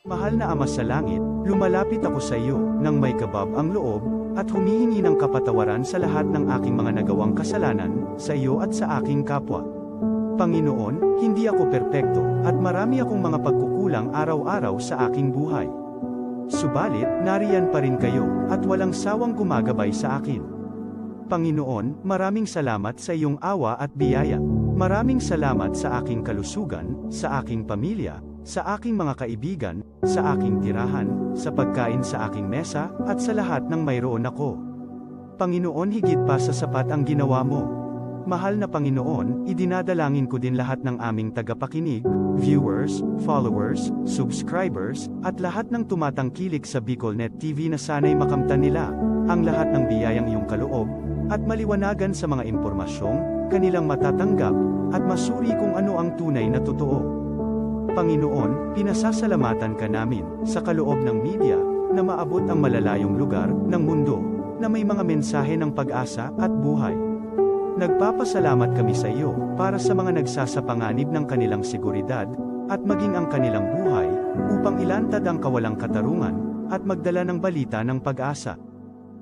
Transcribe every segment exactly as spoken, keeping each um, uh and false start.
Mahal na Ama sa Langit, lumalapit ako sa iyo nang may kabab ang loob at humihingi ng kapatawaran sa lahat ng aking mga nagawang kasalanan sa iyo at sa aking kapwa. Panginoon, hindi ako perpekto at marami akong mga pagkukulang araw-araw sa aking buhay. Subalit, nariyan pa rin kayo at walang sawang gumagabay sa akin. Panginoon, maraming salamat sa iyong awa at biyaya. Maraming salamat sa aking kalusugan, sa aking pamilya, sa aking mga kaibigan, sa aking tirahan, sa pagkain sa aking mesa, at sa lahat ng mayroon ako. Panginoon, higit pa sa sapat ang ginawa mo. Mahal na Panginoon, idinadalangin ko din lahat ng aming tagapakinig, viewers, followers, subscribers, at lahat ng tumatangkilik sa BicolNet T V na sana'y makamtan nila ang lahat ng biyayang iyong kaloob, at maliwanagan sa mga impormasyong kanilang matatanggap, at masuri kung ano ang tunay na totoo. Panginoon, pinasasalamatan ka namin sa kaloob ng media na maabot ang malalayong lugar ng mundo na may mga mensahe ng pag-asa at buhay. Nagpapasalamat kami sa iyo para sa mga nagsasapanganib ng kanilang seguridad at maging ang kanilang buhay upang ilantad ang kawalang katarungan at magdala ng balita ng pag-asa.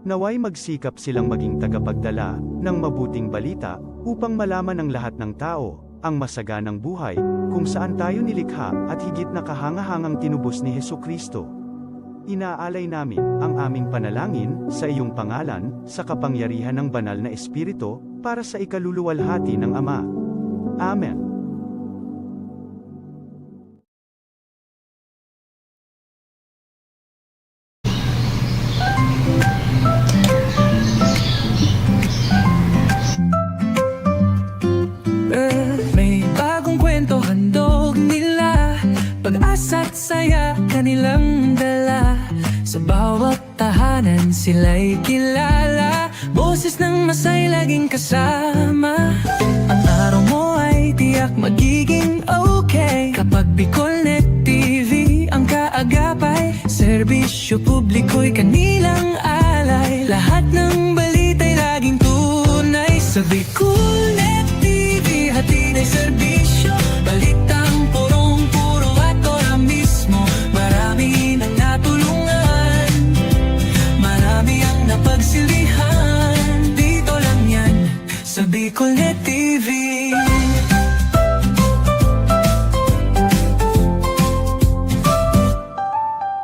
Naway magsikap silang maging tagapagdala ng mabuting balita upang malaman ng lahat ng tao ang masaganang buhay kung saan tayo nilikha at higit na kahangahangang tinubos ni Jesu-Cristo. Inaalay namin ang aming panalangin sa iyong pangalan, sa kapangyarihan ng Banal na Espiritu, para sa ikaluluwalhati ng Ama. Amen. Eh, may bagong kwento handog nila, pag-asa at saya kanilang dala. Sa bawat tahanan sila'y kilala, boses ng masay laging kasama. Ang araw mo ay tiyak magiging okay kapag BicolNet T V ang kaagapay. Serbisyo publiko'y kanilang alay, lahat ng balita'y laging tunay. Sa BicolNet T V, hatid ay serbisyo, balitang purong-puro at ora mismo. Marami nang natulungan, marami ang napagsilbihan. Dito lang yan, sa BicolNet T V.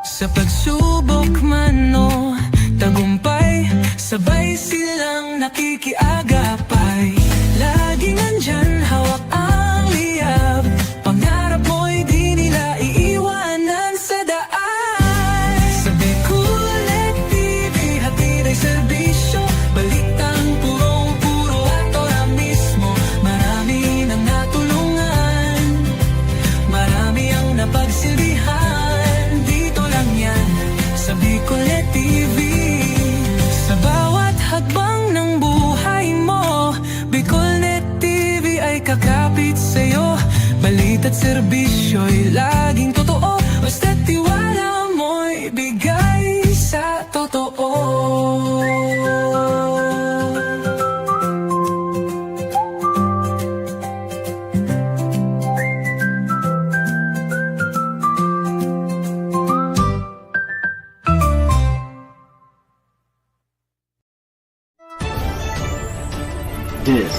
Sa pagsubok man o tagumpay, sabay silang nakikiagapay. Laging nandyan, hawak ang liyab. Pangarap mo'y di nila iiwanan sa daan. Sa BicolNet T V, hatid ay serbisyo, balitang purong-puro at ora mismo. Marami nang natulungan, marami ang napagsilbihan. Dito lang yan, sa BicolNet T V. Sa bawat hakbang ng buhay mo, BicolNet T V ay kakapit sa'yo. Balita't serbisyo'y laging totoo, basta't tiwala mo'y bigay sa totoo. This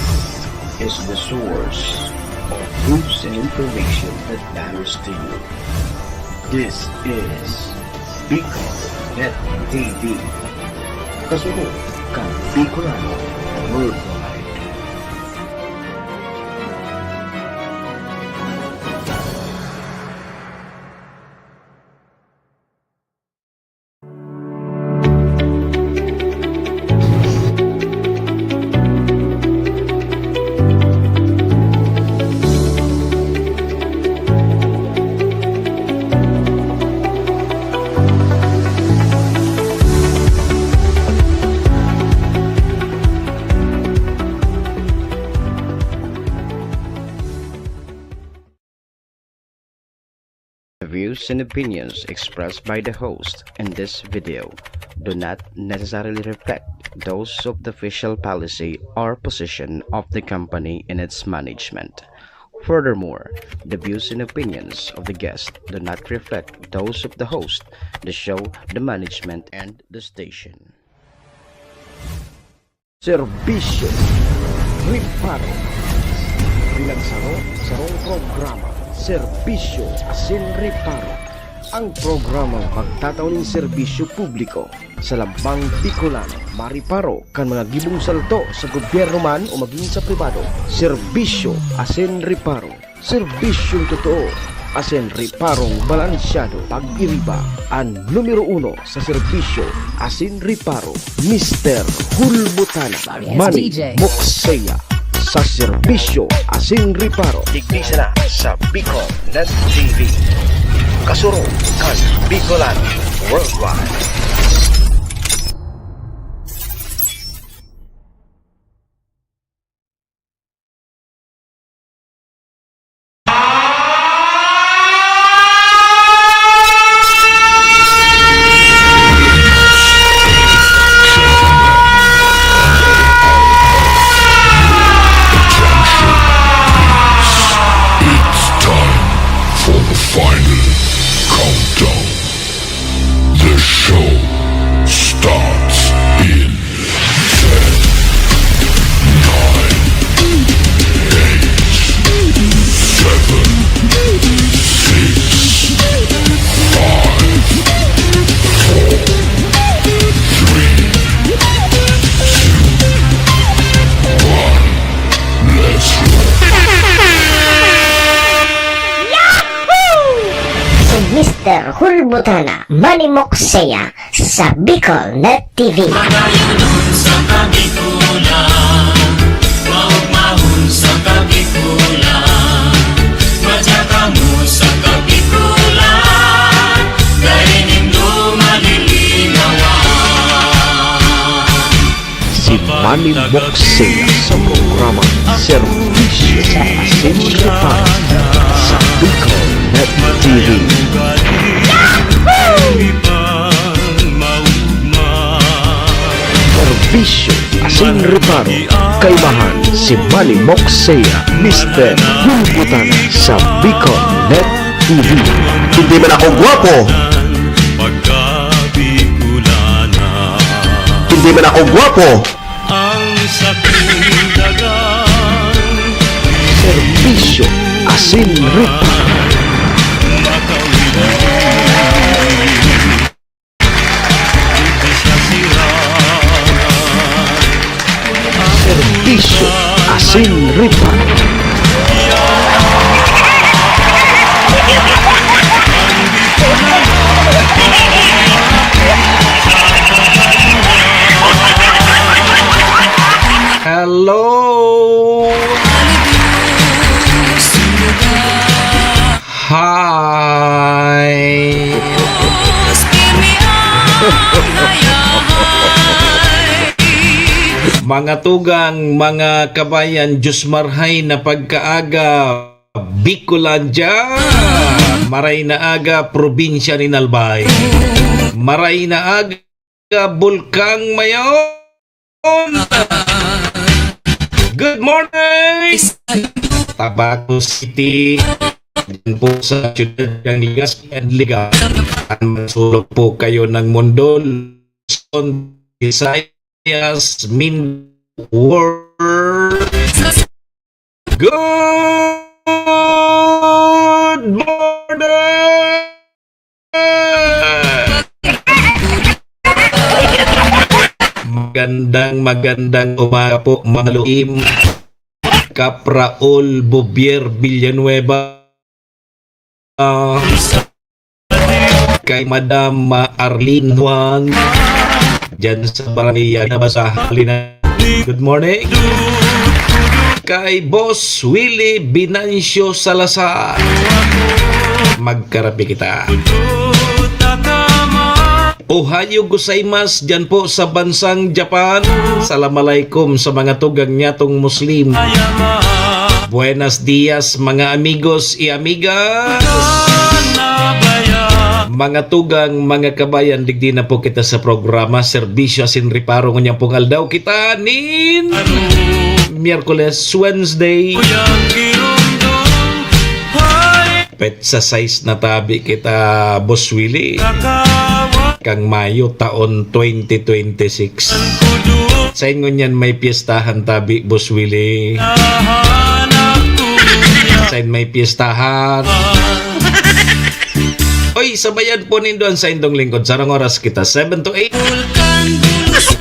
is the source of news and information that matters to you. This is Bicol Net T V. Kasunod kan Bicolano Worldwide. The views and opinions expressed by the host in this video do not necessarily reflect those of the official policy or position of the company and its management. Furthermore, the views and opinions of the guest do not reflect those of the host, the show, the management, and the station. Serbisyo, reparo. Bilang saro, sarong programa, serbisyo asin reparo. Ang programang magtatao nin serbisyo publiko sa lambang Bicolano, mariparo kan mga gibong salto sa gobyerno man o magin sa pribado. Serbisyo asin reparo. Serbisyong totoo asin reparong balansyado. Pag-iriba, an numero uno sa serbisyo asin reparo, Mister Hulbutana, Sorry, it's Manny D J. Moksea, sa serbisyo asin reparo. Digdi sana sa Bicol Net T V. Kasurog kan Bicolano Worldwide. It's time for the final countdown. The show starts in ten, nine, eight, seven, six, five, four, three, two, one. Let's roll. Si Mister Hulbutana, Manny Moksea, sa Bicol Net T V. Magayunon sa Kabikulan, maugmahon sa Kabikulan, madya kamo sa Kabikulan, dai nindo malilinawan. Si Manny Moksea sa programa Serbisyo asin Reparo sa Bicol Net T V. Serbisyo asin reparo, kaibahan si Manny Moksea, Mister Hulbutana sa Bicol Net T V. Hindi man ako gwapo. Hindi man ako gwapo. Serbisyo asin reparo. Serbisyo asin reparo. Hello. Hi. Mga tugang, mga kabayan, Diyos marhay na pagkaaga, Bicolandia! Maray na aga, probinsya nin Albay. Maray na aga, Bulkang Mayon! Good morning! Tabaco City, dyan po sa siyudad ng Legazpi and Legazpi. Ang masulog po kayo ng mundo, Luzon, Visayas, Mindoro, World. Good morning! Magandang, magandang umaga po, mga luim. Kap Raul Bobier Villanueva. Ah, kay Madam, ah, Arlene Juan, dyan sa Barangay Nabasa, Halina. Good morning. Kay Boss Willie Binancio Salazar. Magkarapi kita. Ohayo gozaimasu dyan po sa bansang Japan. Salam alaikum sa mga tugang nyatong Muslim. Buenos dias, mga amigos y amigas. Mga tugang, mga kabayan, digdi na po kita sa programa, Serbisyo asin Reparo. Ngunyan pong aldaw kita nin Miyerkules, Wednesday. Petsa sais na tabi kita, Boss Willie. Kang Mayo, taon twenty twenty-six. Sain ngunyan may piyestahan tabi, Boss Willie? Sain may piyestahan? Oy, sabayan po nindo an saindong lingkod. Sarong oras kita, seven to eight.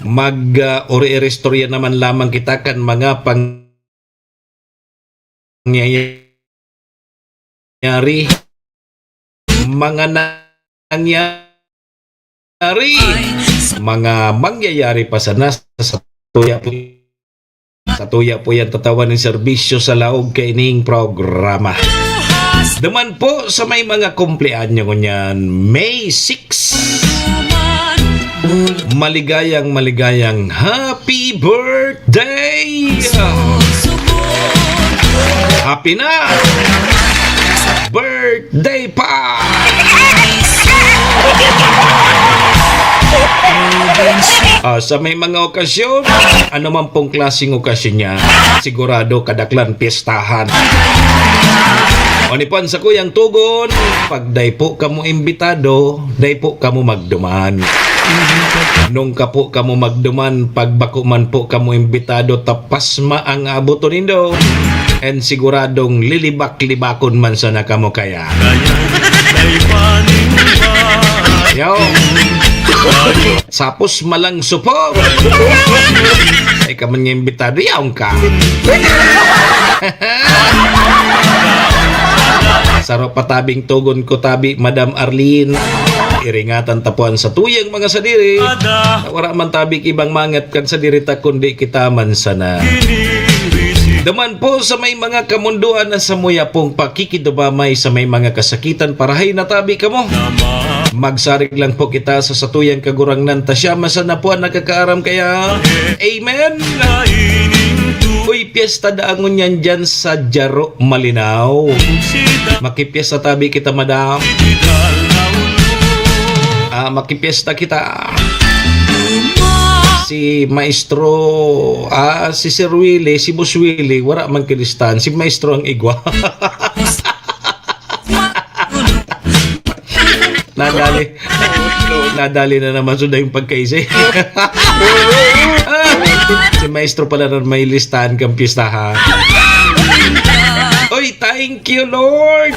Mag, ah, ori-iristorya naman lamang kita kan mga pangyayari. Mga nangyayari. Mga mangyayari pa sana sa, sa tuya po. Sa tuya po yan tatawan ng serbisyo sa laog kaining programa. Duman po sa may mga kumpleanyo ngunyan, May six. Maligayang, maligayang happy birthday! Happy na! Birthday pa! Ah, sa may mga okasyon, ano man pong klaseng okasyon niya, sigurado kadaklan piyestahan. O ni Juan, sa kuyang tugon, pag dai po kamo imbitado, dai po kamo magduman. Nung ka po kamo magduman, pag bako man po kamo imbitado, tapasma ang aboton nindo. And siguradong lilibak-libakon man sana kamo kaya. Yo. Sapos malang supog. Ay ka man nga imbitado, yaon ka. Saro pa tabing tugon ko tabi, Madam Arlene. Iringatan ta po an satuyang mga sadiri. Wara man tabi ibang mangat kan sadiri ta, kundi kita man sana. Duman po sa may mga kamundoan na samuya pong pakikidumamay sa may mga kasakitan, parahay na tabi kamo. Magsarig lang po kita sa satuyang Kagurangnan, ta siya man sana po ang nakakaaram kaya. Amen! Uy, piyesta daan ngunyan dyan sa Jaro, Malinao. Makipiyesta tabi kita, madam. Ah, makipiyesta kita. Si Maestro, ah, si Sir Willie, si Boss Willie, wala man kinistahan. Si Maestro ang igwa. Nadali. Nadali na naman, suda yung pagkaisi. Si Maestro pala ron may listahan kang pistahan. Oy, thank you, Lord.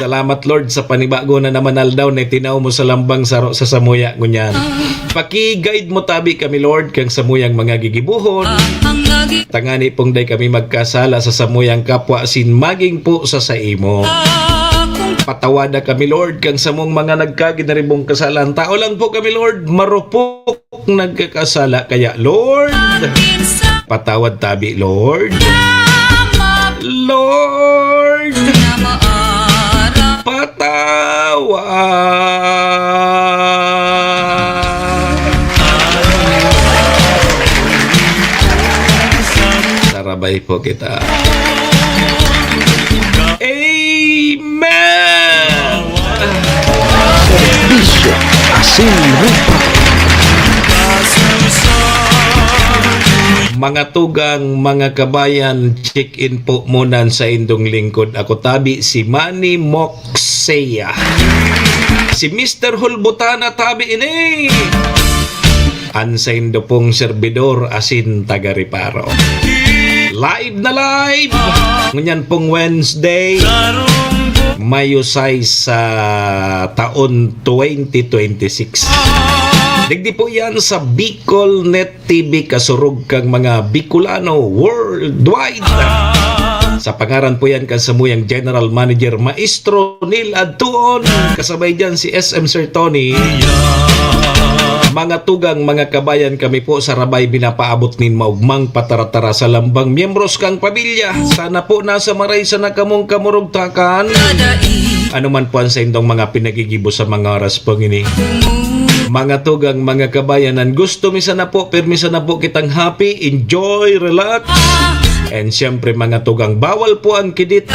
Salamat, Lord, sa panibago na naman aldaw na itinaw mo sa lambang saro sa samuya ngunyan. Paki-guide mo tabi kami, Lord, kang samuyang mga gigibuhon. Tangani pong dai kami magkasala sa samuyang kapwa sin maging po sa saimo. Patawada kami, Lord, kang samong mga nagkaginaribong kasalan. Tao lang po kami, Lord, marupok nagkakasala. Kaya, Lord, patawad tabi, Lord. Lord, patawad. Sarabay po kita. Amen! Serbisyo asin rupa. Mga tugang, mga kabayan, check-in po muna sa indong lingkod. Ako tabi, si Manny Moxea. Si Mister Hulbutana tabi ini. An saindo pong serbidor asin taga-reparo. Live na live! Ngunyan pong Wednesday, Mayo sais sa taon twenty twenty-six. Digdi po yan sa Bicol Net T V, kasurog kang mga Bicolano worldwide. Sa pangaran po yan kan samuyang General Manager, Maestro Neil Adtuon, kasabay dyan si S M Sir Tony. Mga tugang, mga kabayan, kami po sa Rabay binapaabot nin maugmang pataratara sa lambang miyembros kang pamilya. Sana po nasa maray sana kamong kamurugtakan. Ano man po ang saindong mga pinagigibo sa mga oras pong ini. Mga tugang, mga kabayan, an gusto mi sana po, pirmi sana po kitang happy, enjoy, relax. And siyempre, mga tugang, bawal po ang kidit.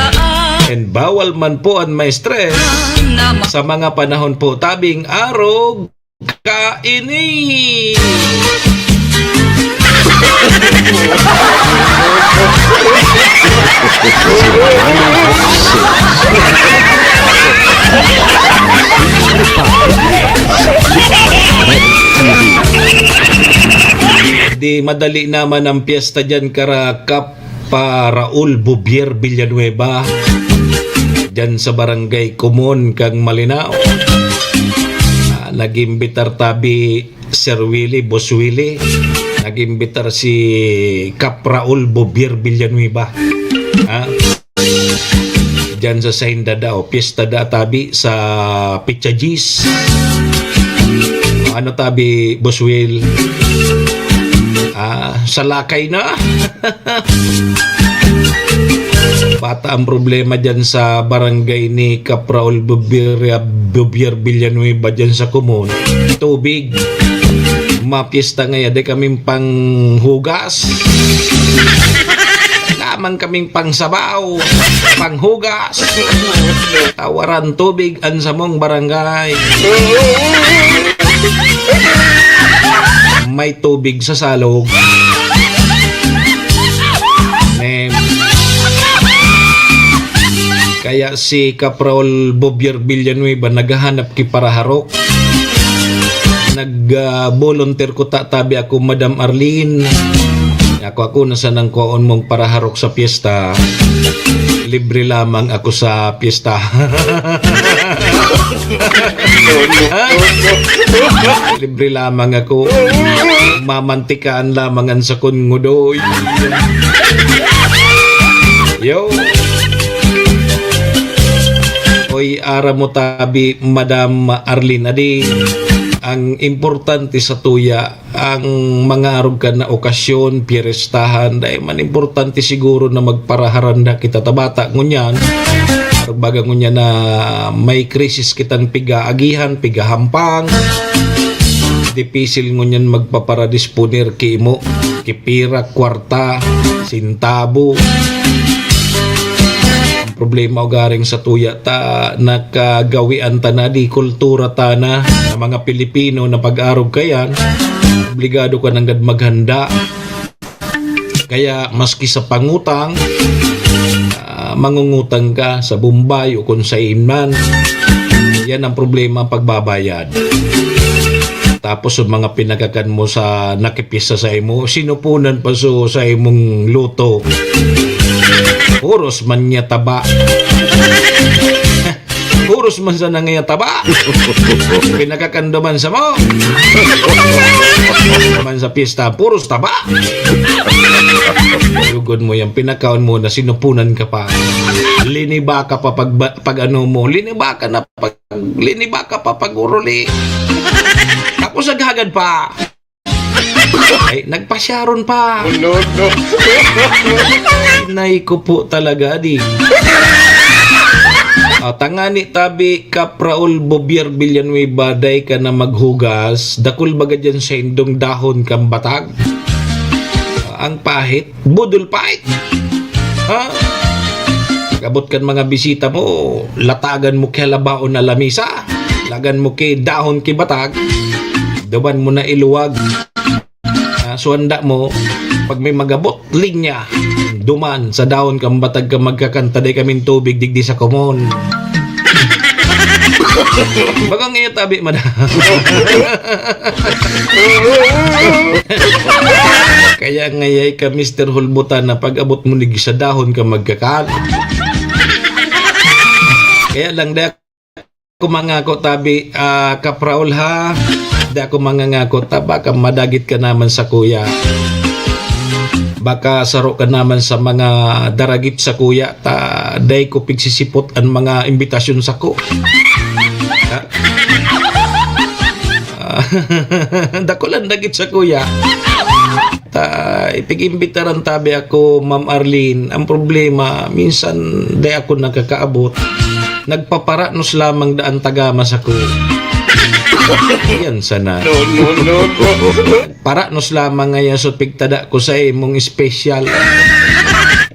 And bawal man po ang ma-stress sa mga panahon po tabing arog kaini. Di madali naman ang piyesta dyan, karakap. Pa Raul Bouvier Villanueva, dyan sa Barangay Kumon kang Malinao. Ah, nag-imbitar tabi Sir Willie, Boss Willie. Nag-imbitar si Kap Raul Bouvier Villanueva. Ha? Dyan sa Saindadao, piyesta da tabi sa Pichajis. Ano tabi, Boss Will? Ah, sa lakay na? Bata ang problema dyan sa barangay ni Kapraol Bubier, Bubier Villanueva dyan sa Kumon. Tubig. Mapiyesta ngaya, di kaming panghugas. Lamang kaming pangsabaw, panghugas. Tawaran tubig ang samong barangay. May tubig sa salog. Mem. Kaya si Kaprol Bobier Villanueva naghahanap ki paraharok. Nag, ah, volunteer ko ta-, tabi ako, Madam Arlene. Ako, ako na sanang kwaon mong paraharok sa piyesta. Libre lamang ako sa piyesta. Ha? Libre lamang ako. Mamantikaan lamang ang sakon ngudoy. Yo. Oy, ara mo tabi, Madam Arlene, adi, ang importante sa tuya, ang mangarog ka na okasyon, piyerestahan, dai man importante siguro na magparaharanda kita ta bata ngunyan. Arog baga ngunyan na may krisis kitang pigaagihan, pigahampang. Dipisil ngunyan magpaparadisponer ki imo, ki pira, kwarta, sintabo. Ang problema ugaring sa tuya ta, nakagawian ta na, di kultura ta na, na mga Pilipino na pag-arog kayan, obligado ka nanggad maghanda. Kaya maski sa pangutang, ah, mangungutang ka sa Bombay o kung sain man, yan ang problema, pagbabayad. Tapos yung mga pinagakan mo sa nakipisa sa imo, sinupunan pa so sa imong luto. Puros man niya taba. Puros man sa nangaya taba. Pinakakanduman sa mo. Man sa piyesta, puros taba. Lugod mo yan, pinakaon mo na, sinupunan ka pa. Liniba ka pa pag, pag ano mo, liniba ka na pag, liniba ka pa pag uruli. Tapos naghagad pa. Ay, nagpasyaron pa. Oh, no, no. Inay ko po talaga, di. Ah, tangani tabi, Kap Raul Bobier Villanueva, dai ka na maghugas. Dakul baga dyan sa indong dahon kang batag. Ah, ang pahit, budol pahit. Ha? Pag-abot kan mga bisita mo, latagan mo ki halabaon na lamisa. Lagan mo ki dahon ki batag. Duman mo na iluwag. Ah, so handa mo, pag may magabot, linya. Duman, sa dahon kang batag ka magkakan ta, dai kaming tubig digdi sa Kumon. Bagang iyo tabi, madam. Kaya ngayay ka, Mister Hulbutan, na pag-abot mo nig sa dahon ka magkakan. Kaya lang, dai ako mangako tabi, ah, Kapraol, ha? Dai ako mangangako ta, baka madagit ka naman sa kuya. Baka saro ka naman sa mga daragit sa kuya, ta dai ko pigsisipot an mga imbitasyon sako. Ha? Ah, dakulan dagit sa kuya. Ta, ipig-imbitaran tabi ako, Ma'am Arlene. Ang problema, minsan di ako nakakaabot. Nagpaparanos lamang daan tagama sako. Yan sana. No, no, no, no. Paranos lamang ngayon sa pigtada ko sa imong special.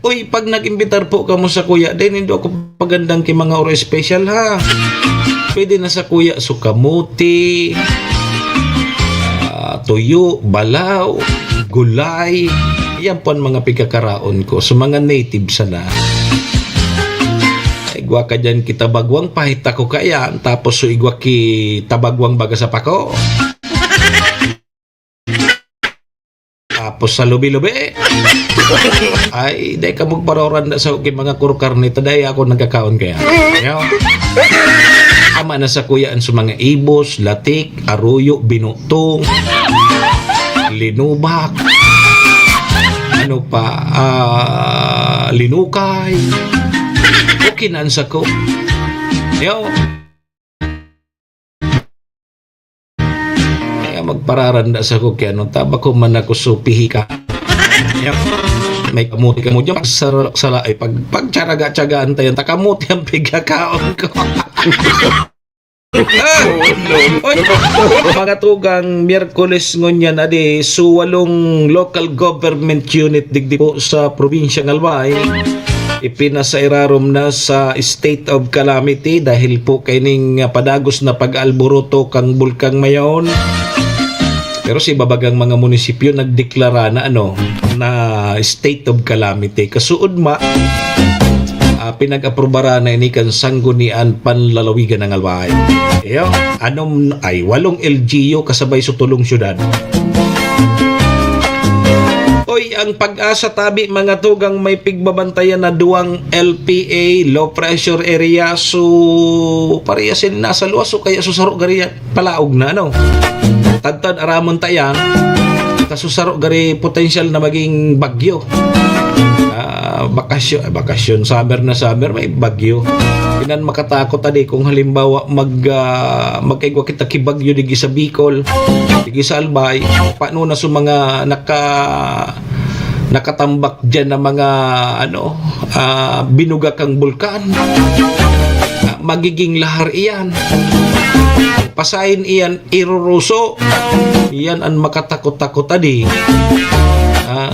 Uy, pag nag-imbitar po kamo sa kuya, dai nindo ako pagandang ki mga oro special, ha? Pwede na sa kuya, so kamote, ah, tuyo, balaw, gulay. Yan po ang mga pigkakaraon ko. So, mga native sana. Igwa ka dyan, kita bagwang, pahita ko kaya. Tapos, so, igwa ki tabagwang baga sa pako. Tapos sa lubi-lubi. Ay, dai ka magparoranda sa ki mga kurkarne, ta dai ako nagkakaon kaya. Yo. Ama na sa kuya an sa mga ibos, latik, aruyo, binutong, linubak, ano pa, ah, linukay. Okay na an sa ko. Yo. Kaya magpararanda sa ko, kaya nung tabak ko man ako supihi ka. Yep. May kamuti ka mo dyan, pagsarok-sala, ay, pag, pagtsaga-tsagaan tayo, ta kamuti ang pigkakaon ko. Ah! Oy, mga tugang, Miyerkules ngunyan, adi, so walong local government unit digdi po sa probinsyang Albay. Ipinasairarom na sa state of calamity dahil po kaining, ah, padagos na pag-alboroto kang Bulkang Mayon. Pero si babagang mga munisipyo nagdeklara na, ano, na state of calamity. Kasuod ma, ah, pinag-aprobara na ini kan Sanggunian Panlalawigan ng Albay. Iyo, anom, ay, walong L G U kasabay sa tulong syudad. Oy, ang Pag-asa tabi, mga tugang, may pigbabantayan na duwang L P A, low pressure area. So, parehas yan nasa luwas o kaya susaro gari yan. Palaog na, ano? Tadtad aramon ta yan. Kasusaro gari potensyal na maging bagyo. Ah, bakasyon, ah, bakasyon, summer na summer, may bagyo. Inan makatakot, adi, kung halimbawa mag, ah, magkaigwa kita ki bagyo digi sa Bicol, digi sa Albay, paano na sa mga naka-, nakatambak diyan na mga, ano, ah, binuga kang bulkan? Ah, magiging lahar iyan. Pasain iyan, iruruso. Iyan an makatakot-takot, adi. Ah,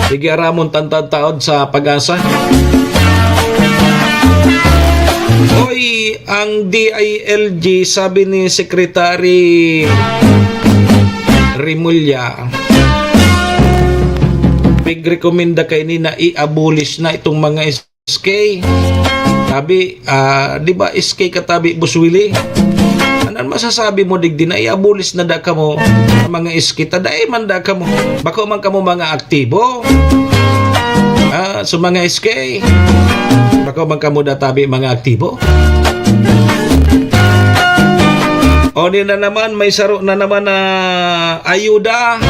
sige, aramon tantad taod sa Pag-asa. Oy, ang D I L G, sabi ni Secretary Remulla, pigrekomenda kaini na i-abolish na itong mga S K. Sabi, ah, di ba S K ka tabi, Boss Willie? Ano an masasabi mo digdi na i-abolish na da kamo ang mga S K? Ta dai man da kamo. Bako man kamo mga aktibo. Ah, so mga S K, bako man kamo da tabi mga aktibo. O, di na naman, may saro na naman na ayuda.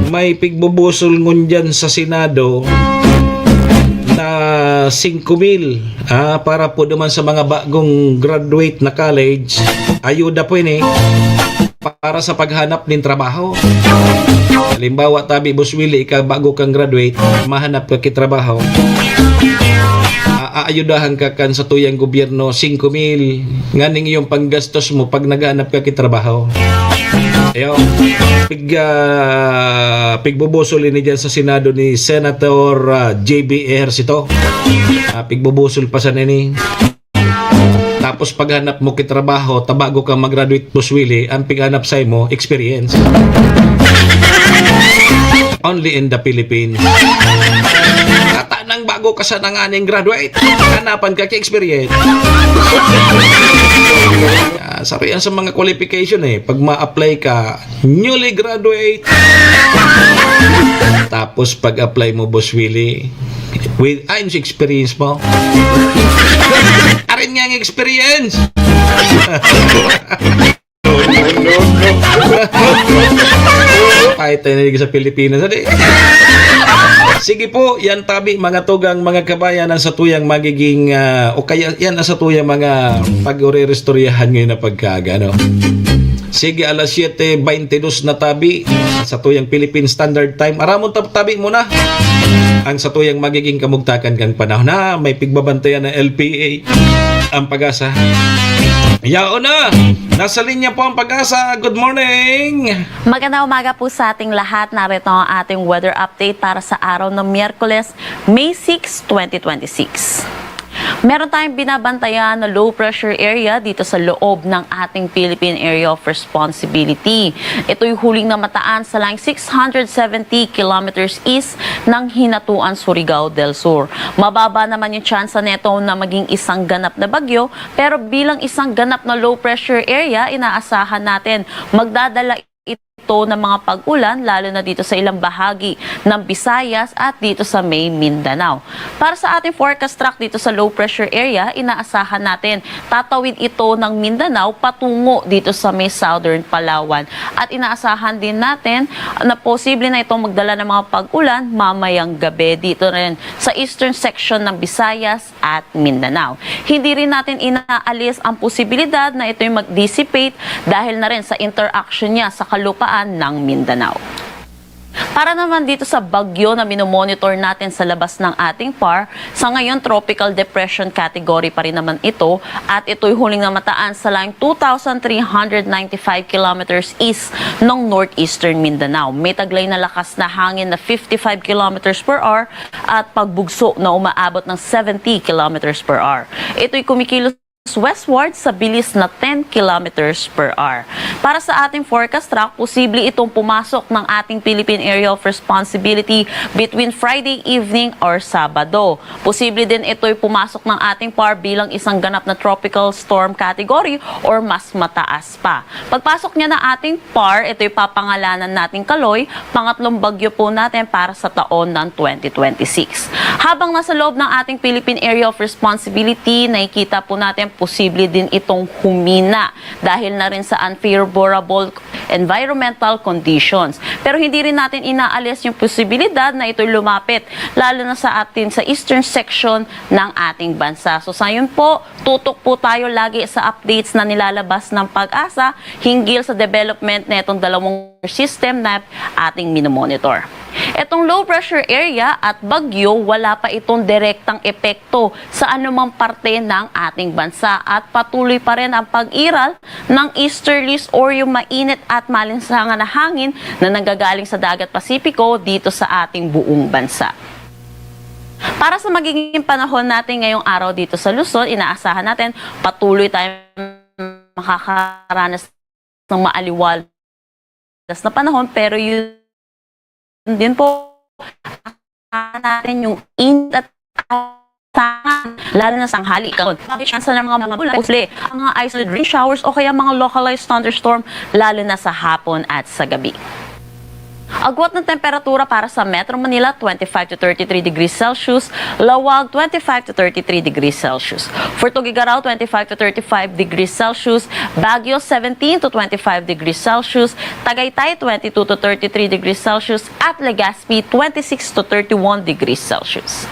May pigbubusol ngunyan sa Senado na singko mil, ah, para po naman sa mga bagong graduate na college. Ayuda po ini para sa paghanap nin trabaho. Halimbawa, tabi, Boss Willie, ika bago kang graduate, mahanap ka ki trabaho. A-, aayudahan ka kan satuyang gobyerno, singko mil, nganing iyong panggastos mo pag naghanap ka ki trabaho. Ayo, pig, ah, pigbubusol ini diyan sa Senado ni Senator, ah, J B Ejercito. Ah, pigbubusol pa sa nini. Tapos paghanap mo ki trabaho, ta bago ka mag-graduate, Boss Willie, ang pighanap sa imo, experience. Only in the Philippines. Kata nang bago ka sa nanganing graduate, hanapan ka ki experience. Ah, sabi yan sa mga qualification eh. Pag ma-apply ka, newly graduate. Tapos pag-apply mo, Boss Willie, with, ay, sa experience mo. Arin nga ang experience. Pahit tayo na dito sa Pilipinas, ano eh? Sige po, yan tabi, mga tugang, mga kabayan, ang satuyang magiging, ah, o kaya yan ang satuyang mga pag-ureristoryahan ngayon na pagkaaga, no? Sige, alas siyete beintidos na tabi, satuyang Philippine Standard Time. Aramon tab-, tabi muna ang satuyang magiging kamugtakan kan panahon na may pigbabantayan na L P A, ang Pag-asa. Yaon na! Nasa linya po ang Pag-asa. Good morning! Magandang umaga po sa ating lahat. Narito ang ating weather update para sa araw ng Miyerkules, May six, twenty twenty-six. Meron tayong binabantayan na low pressure area dito sa loob ng ating Philippine Area of Responsibility. Ito'y huling namataan sa laing six hundred seventy kilometers east ng Hinatuan, Surigao del Sur. Mababa naman yung tsansa neto na maging isang ganap na bagyo, pero bilang isang ganap na low pressure area, inaasahan natin magdadala ito ng mga pag-ulan, lalo na dito sa ilang bahagi ng Visayas at dito sa may Mindanao. Para sa ating forecast track dito sa low pressure area, inaasahan natin tatawid ito ng Mindanao patungo dito sa may southern Palawan. At inaasahan din natin na posible na itong magdala ng mga pag-ulan mamayang gabi dito rin sa eastern section ng Visayas at Mindanao. Hindi rin natin inaalis ang posibilidad na ito'y mag-dissipate dahil na rin sa interaction niya sa kalupaan ng Mindanao. Para naman dito sa bagyo na minomonitor natin sa labas ng ating PAR, sa ngayon tropical depression category pa rin naman ito at ito'y huling namataan sa laing two thousand three hundred ninety-five kilometers east ng northeastern Mindanao. May taglay na lakas na hangin na fifty-five kilometers per hour at pagbugso na umaabot ng seventy kilometers per hour. Ito'y kumikilos westward sa bilis na ten kilometers per hour. Para sa ating forecast track, posible itong pumasok ng ating Philippine Area of Responsibility between Friday evening or Sabado. Posible din ito'y pumasok ng ating PAR bilang isang ganap na tropical storm category or mas mataas pa. Pagpasok niya ng ating PAR, ito'y papangalanan nating Kaloy, pangatlong bagyo po natin para sa taon ng twenty twenty-six. Habang nasa loob ng ating Philippine Area of Responsibility, nakikita po natin posible din itong humina dahil na rin sa unfavorable environmental conditions. Pero hindi rin natin inaalis yung posibilidad na ito'y lumapit, lalo na sa atin sa eastern section ng ating bansa. So sa yun po, tutok po tayo lagi sa updates na nilalabas ng Pag-asa hinggil sa development na itong dalawang system na ating minomonitor. Itong low pressure area at bagyo, wala pa itong direktang epekto sa anumang parte ng ating bansa at patuloy pa rin ang pag-iral ng easterlies or yung mainit at malinsangan na hangin na nanggagaling sa Dagat Pasipiko dito sa ating buong bansa. Para sa magiging panahon natin ngayong araw dito sa Luzon, inaasahan natin patuloy tayong makakaranas ng maaliwalas na panahon, pero yun din po, asahan natin yung init at asahan, lalo na sa tanghali. May chance ng mga, mga ulan, posible ang mga isolated rain showers o kaya mga localized thunderstorm, lalo na sa hapon at sa gabi. Agwat ng temperatura para sa Metro Manila, twenty-five to thirty-three degrees Celsius. Laoag, twenty-five to thirty-three degrees Celsius. For Tuguegarao, twenty-five to thirty-five degrees Celsius. Baguio, seventeen to twenty-five degrees Celsius. Tagaytay, twenty-two to thirty-three degrees Celsius. At Legazpi, twenty-six to thirty-one degrees Celsius.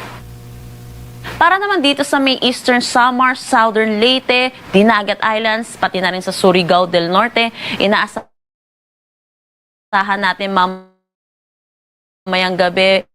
Para naman dito sa may Eastern Samar, Southern Leyte, Dinagat Islands, pati na rin sa Surigao del Norte, inaasahan natin mamayang gabi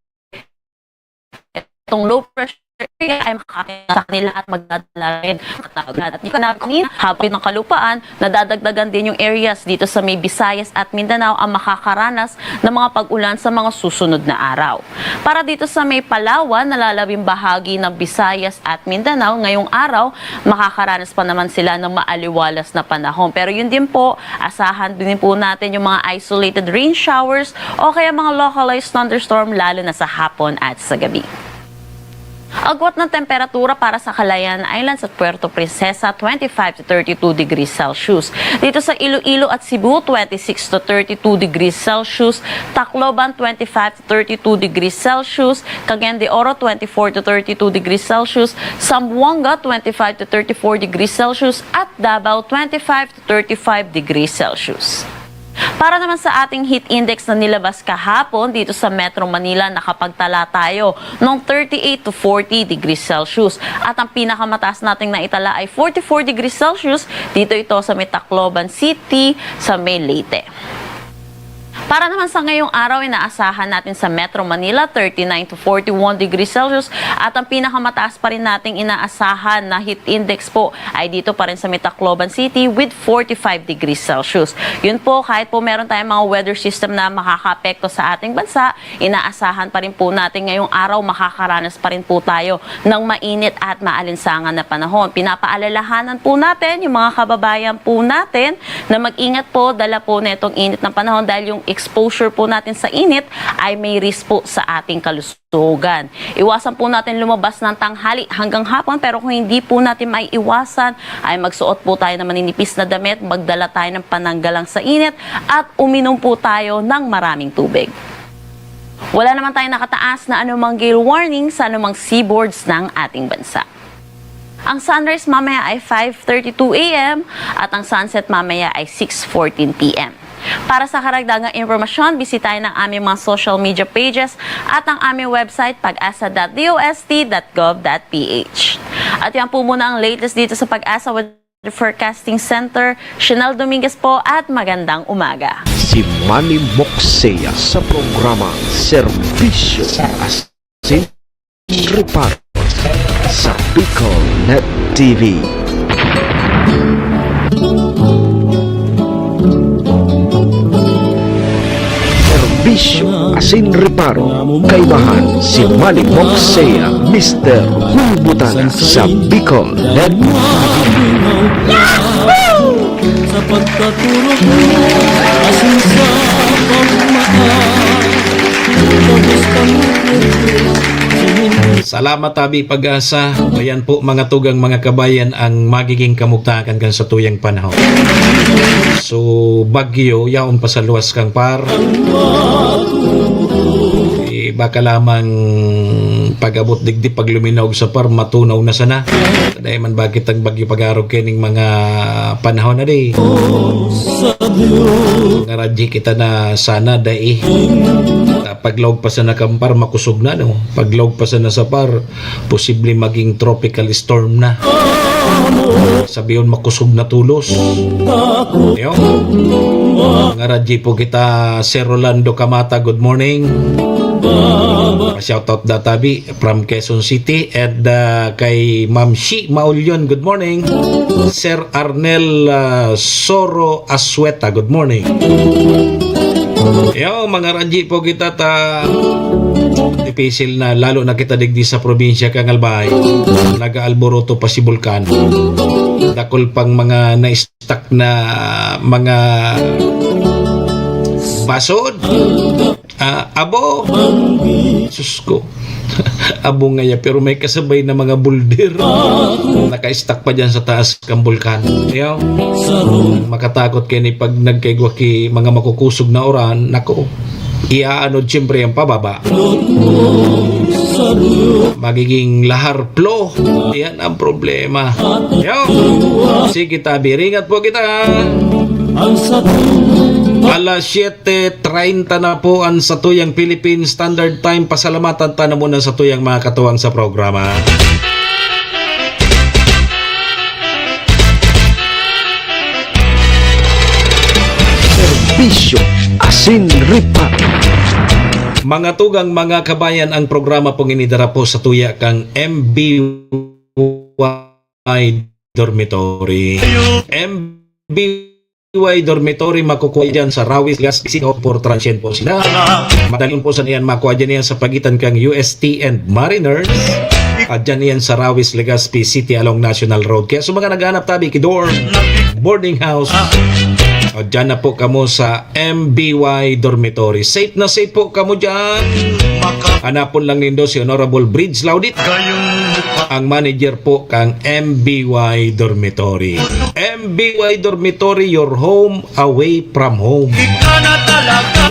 itong low pressure area ay makakapit sa kanila at magdadala rin ng katawagan. At yung kanina, hapon ng kalupaan, nadadagdagan din yung areas dito sa may Visayas at Mindanao ang makakaranas ng mga pag-ulan sa mga susunod na araw. Para dito sa may Palawan, nalalabing bahagi ng Visayas at Mindanao, ngayong araw, makakaranas pa naman sila ng maaliwalas na panahon. Pero yun din po, asahan din po natin yung mga isolated rain showers o kaya mga localized thunderstorm, lalo na sa hapon at sa gabi. Agwat ng temperatura para sa Calayan Islands at Puerto Princesa, twenty-five to thirty-two degrees Celsius. Dito sa Iloilo at Cebu, twenty-six to thirty-two degrees Celsius. Tacloban, twenty-five to thirty-two degrees Celsius. Cagayan de Oro, twenty-four to thirty-two degrees Celsius. Zamboanga, twenty-five to thirty-four degrees Celsius. At Davao, twenty-five to thirty-five degrees Celsius. Para naman sa ating heat index na nilabas kahapon dito sa Metro Manila, nakapagtala tayo ng thirty-eight to forty degrees Celsius. At ang pinakamataas nating naitala ay forty-four degrees Celsius. Dito ito sa may Tacloban City, sa may Leyte. Para naman sa ngayong araw, inaasahan natin sa Metro Manila, thirty-nine to forty-one degrees Celsius, at ang pinakamataas pa rin nating inaasahan na heat index po ay dito pa rin sa may Tacloban City with forty-five degrees Celsius. Yun po, kahit po meron tayong mga weather system na makakaapekto sa ating bansa, inaasahan pa rin po natin ngayong araw makakaranas pa rin po tayo ng mainit at maalinsangan na panahon. Pinapaalalahanan po natin yung mga kababayan po natin na mag-ingat po, dala po netong init ng panahon dahil yung exposure po natin sa init ay may risk po sa ating kalusugan. Iwasan po natin lumabas ng tanghali hanggang hapon, pero kung hindi po natin maiiwasan, ay magsuot po tayo ng maninipis na damit, magdala tayo ng pananggalang sa init, at uminom po tayo ng maraming tubig. Wala naman tayong nakataas na anumang gale warning sa anumang seaboards ng ating bansa. Ang sunrise mamaya ay five thirty-two a m at ang sunset mamaya ay six fourteen p m. Para sa karagdagang impormasyon, bisitahin ang aming mga social media pages at ang aming website, pag asa dot d o s t dot gov dot p h. At yan po muna ang latest dito sa Pag-asa Weather Forecasting Center. Chanel Dominguez po at magandang umaga. Si Manny Moxea sa programa Serbisyo Asin Reparo sa Bicol Net T V. Serbisyo asin reparo, kaibahan si Manny Moxea, Mister Hulbutana sa Bicol Net T V. Sa pagkaturog mo, asin sa pagmata, tapos kami Salamat, Abi Pag-asa. Ayan po, mga tugang, mga kabayan, ang magiging kamugtakan kan satuyang panahon. So, bagyo, yaon pa sa luwas kang par. Eh, baka lamang pag-abot digdi, pag luminaw sa par, matunaw na sana. Dahil man bakit ang bagyo pag-arog kining mga panahon na di. Nga radyi kita na sana dai. Paglaog pa sana kan par, makusog na, no? Paglaog pa sana sa par, posible maging tropical storm na. Sabihon, makusog na tulos. Yo. Mga radyi po kita, Sir Rolando Camata, good morning. Shoutout da tabi from Quezon City, and uh, kay Ma'am Shi Maulion, good morning. Sir Arnel uh, Soro Asueta, good morning. Yo, mga radyi po kita ta dipisil na, lalo na kita digdi sa probinsya kan Albay. Nag-aalburuto pa si Bulkan. Dakul pang mga na-stuck na mga basod. Ah, abo. Sus ko. Abo ngaya, pero may kasabay na mga boulder. Naka-stuck pa dyan sa taas kang bulkan. Yo, makatakot kayo ni pag nagkaigwa ki mga makukusog na uran. Nako, iaanod siyempre ang pababa. Magiging lahar plo. Yan ang problema. Yo, sige tabi, ringat po kita. Alas siyete treinta na po ang satuyang Philippine Standard Time. Pasalamatan ta na muna satuyang mga katuwang sa programa. Serbisyo asin reparo. Mga tugang, mga kabayan, ang programa pong inidara po sa tuya kang M B Y Dormitory. M B Y Dormitory, makukuha dyan sa Rawis Gas City for transient po sila. Madali po sa niyan makuha dyan yan sa pagitan kang U S T and Mariners. At dyan yan sa Rawis, Legazpi City along National Road. Kaya sa mga naghahanap tabi ki dorm, boarding house, o dyan na po kamo sa M B Y Dormitory. Safe na safe po kamo dyan. Hanapon lang nindo si Honorable Bridge Laudit, ang manager po kang M B Y Dormitory. M B Y Dormitory, your home away from home.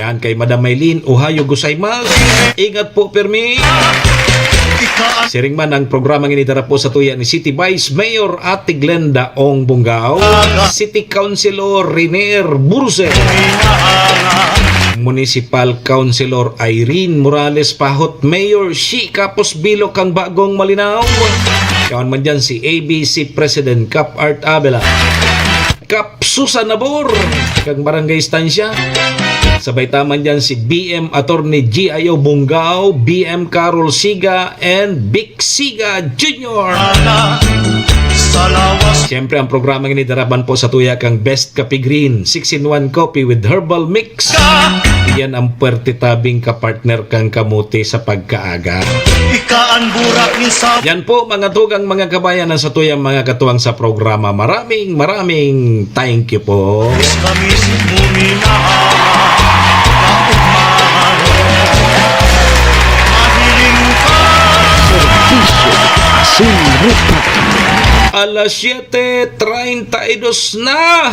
Yan kay Madam Maylene, ohayo gozaimasu. Ingat po, Permi. Siring man ang programang inidara po sa tuya ni City Vice Mayor Ate Glenda Ong Bungao, City Councilor Renier Burse, Municipal Councilor Irene Morales Pahot, Mayor Shi Kapos Bilo kang Bagong Malinao. Kawan man dyan si A B C President Kap Art Abela, Kap Susan Nabor, kang Barangay Estancia. Sabay ta man dyan si B M Attorney G I O Bungao, B M Carol Siga, and Vic Siga Junior. Siyempre, ang programa ini daraban po sa tuya kang Best Kape Green, six-in-one coffee with herbal mix. Yan ang puwerte tabing kapartner kan kamote sa pagkaaga. Ika an burak nin sa- Yan po, mga tugang, mga kabayan, ang satuyang mga katuwang sa programa. Maraming, maraming thank you po. Kami si Mumina, kaugmahan. Mahiling ka. Serbisyo sin ruta. Alas siyete treinta y dos na.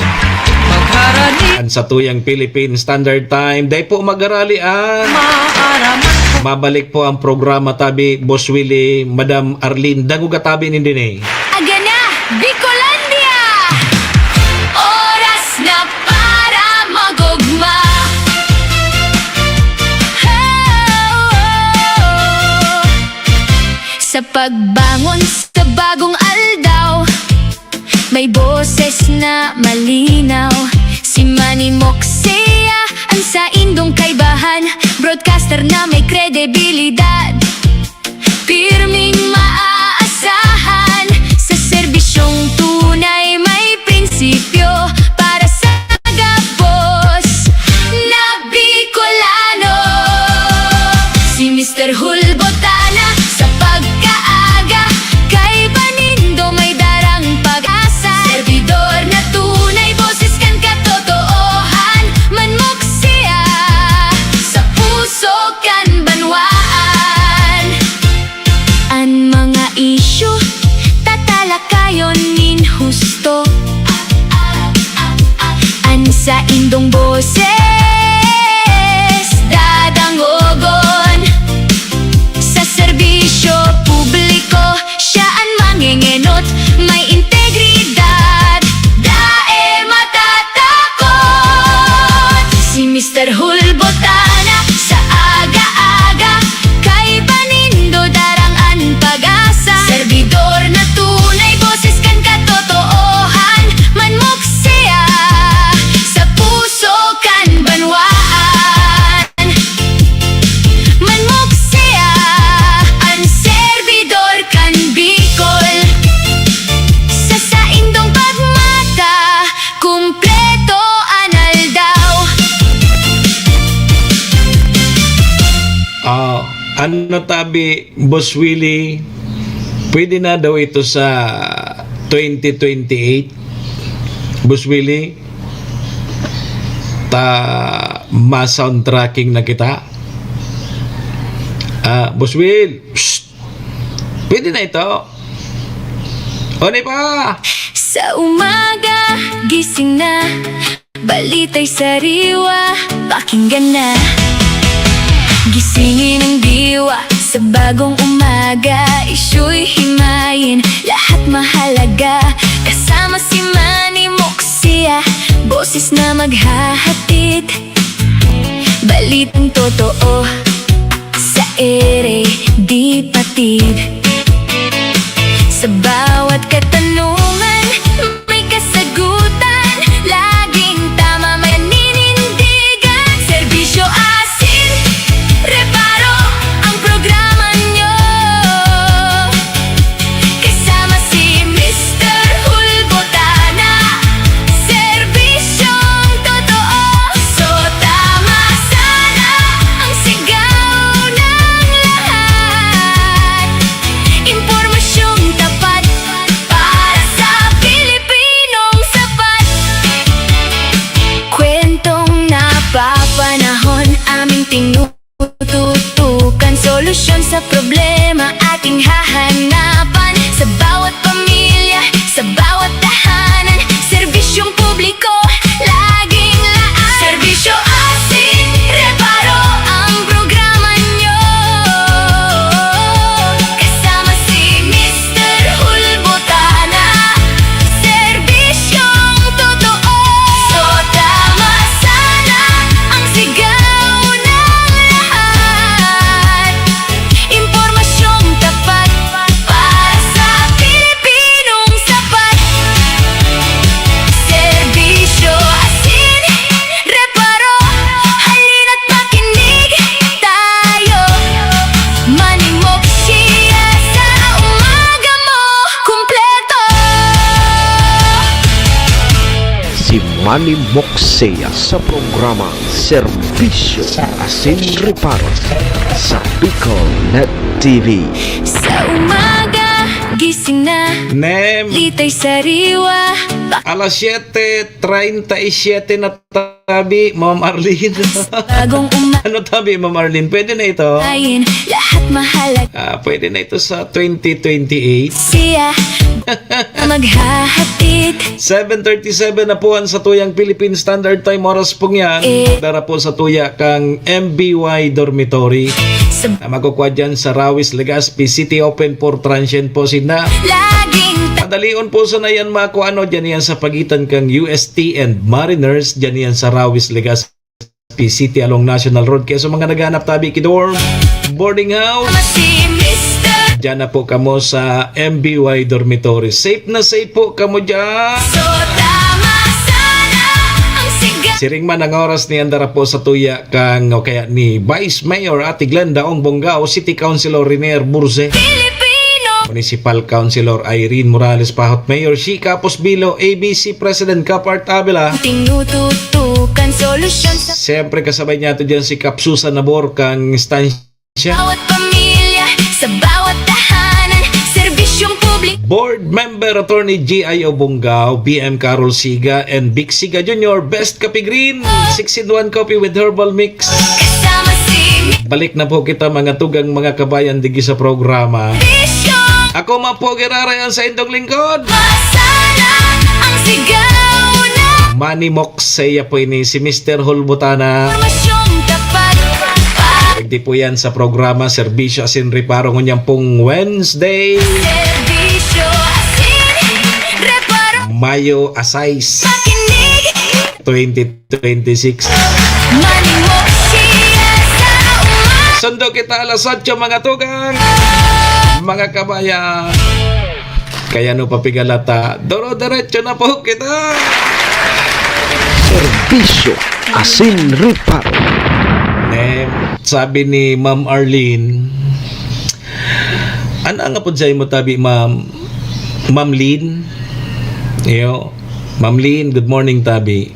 Magharani. Ang satuyang Philippine Standard Time. Dai po magharali, ah. Maaraman. Mabalik po ang programa tabi, Boss Willie, Madam Arlene. Dangoga tabi nin dinhi. Aga na, Bicolandia! Oras na para mag-ugma. Sa pagbangon sa bagong aldaw, may boses na malinaw. Si Manny Moxia, ang saindong kaibahan. Broadcaster na may kredibilidad, pirming maaasahan. Sa serbisyong tunay may prinsipyo, para sa gabos na Bicolano. Si Mister Hulbotana sa pagkaaga, kaiba nindo may darang pag-asa. Serbidor na tunay, boses kan katotoohan. Manmok siya sa puso kan banwaan. An mga isyu, tatalakayon nin husto. An saindong boses, dadangogon. Sa serbisyo publiko, siya an mangengenot. May integridad, dai matatakot. Si Mister Hulbotana sa aga-aga, kaiba nindo darang an pag-asa. Serbidor na tunay, boses kan katotoohan. Manmok siya sa puso kan banwaan. Manmok siya, an serbidor kan Bicol. Sa saindong pagmata, kumpleto an aldaw. Ah, ano tabi, Boss Willie? Pwede na daw ito sa twenty twenty-eight, Boss Willie? Ta ma-soundtracking na kita. Ah, Boss Will, psst! Pwede na ito. O, di ba? Sa umaga, gising na. Balita'y sariwa, pakinggan na. Gisingin ang diwa sa bagong umaga. Isyu'y himayin, lahat mahalaga. Kasama si Manny Moxia, boses na maghahatid. Balitang totoo sa ere di patid. Sa bawat katanungan, may kasagutan. Laging tama, maninindigan. Serbisyo asin reparo ang programa nyo. Kasama si Mister Hulbotana, serbisyong totoo. So tama sana ang sigaw ng lahat. Impormasyong tapat para sa Pilipinas. Manny Moxea sa programa Serbisyo Asin Reparo sa Bicol Net T V. Sa umaga, gising na, Nem, litay sariwa, alas siyete treinta y siete na tabi, Ma'am Arlene. Bagong uma- Ano tabi, Ma'am Arlene? Pwede na ito? Ayin, lahat mahalaga. Ah, pwede na ito sa twenty twenty-eight. Siya, maghahatid. Seven thirty-seven na po ang satuyang Philippine Standard Time. Oras pong yan. Eh. Dara po satuya kang M B Y Dormitory. Sa- Na magkukwa dyan sa Rawis, Legazpi City, open for transient po sinda. Laging ta- Madalion po sana yan, mga kuano, dyan yan sa pagitan kang U S T and Mariners, dyan yan sa Rawis, Legazpi City along National Road. Kaya sa mga naghahanap tabi ki dorm, boarding house, Tama si Mister. Diyan na po kamo sa M B Y Dormitory. Safe na safe po kamo dyan. So, tama sana ang sigaw. Siring man ang oras ni andara po satuya kang o kaya ni Vice Mayor Ate Glenda Ong Bongao, City Councilor Renier Burze, Pilipino. Municipal Councilor Irene Morales Pahot, Mayor Shi Capos Bilo, A B C President Kapart Avila. Tinututukan solusyon sa Siyempre, kasabay niya ito dyan si Kap Susan Nabor kang Estancia. Bawat pamilya, sa bawat tahanan, serbisyong publiko. Board Member Attorney G I Obongao, B M Carol Siga, and Vic Siga Junior, Best Kape Green, six in one Coffee with Herbal Mix. Kasama si Balik na po kita, mga tugang, mga kabayan, digi sa programa. Bisyo. Ako man po, Giraray, ang sa indong lingkod. Masana ang sigaw na. Manny Moxea po ini, si Mister Hulbutana. Formasyong tapat. Pwede po yan sa programa Serbisyo Asin Reparo ngunyan pong Wednesday. Serbisyo Asin Reparo. Mayo a sais. Pakinig. Twenty twenty-six. Manny Moxea sa umaga. Sundo kita alas otso, mga tugang, mga kabayan. Kaya no papigalata, doro-derecho na po kita. Serbisyo Asin Reparo. Eh, sabi ni Ma'am Arlene, ano ang apod sa imo, tabi, Ma'am? Ma'am Lynn? Iyo. Ma'am Lynn, good morning, tabi.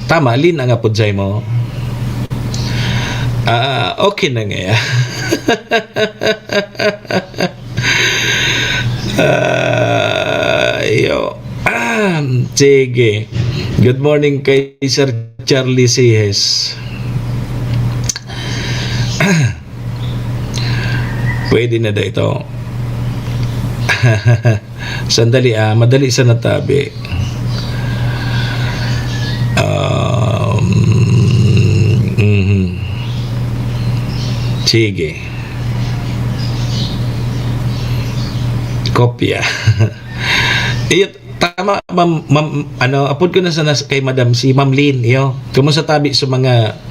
Tama, Lynn ang apod sa imo? Ah, okay na nga. Ah, iyo. Ah, sige. Good morning kay Sir Charlie Sihes. Pwede na da ito. Sandali, ah, madali sa natabi. Um, mhm. Sige. Kopya. Iyo, tama, ma'am, ma'am, ano, apod ko na sana kay Madam, si Ma'am Lynn, iyo. Kumusta tabi sa mga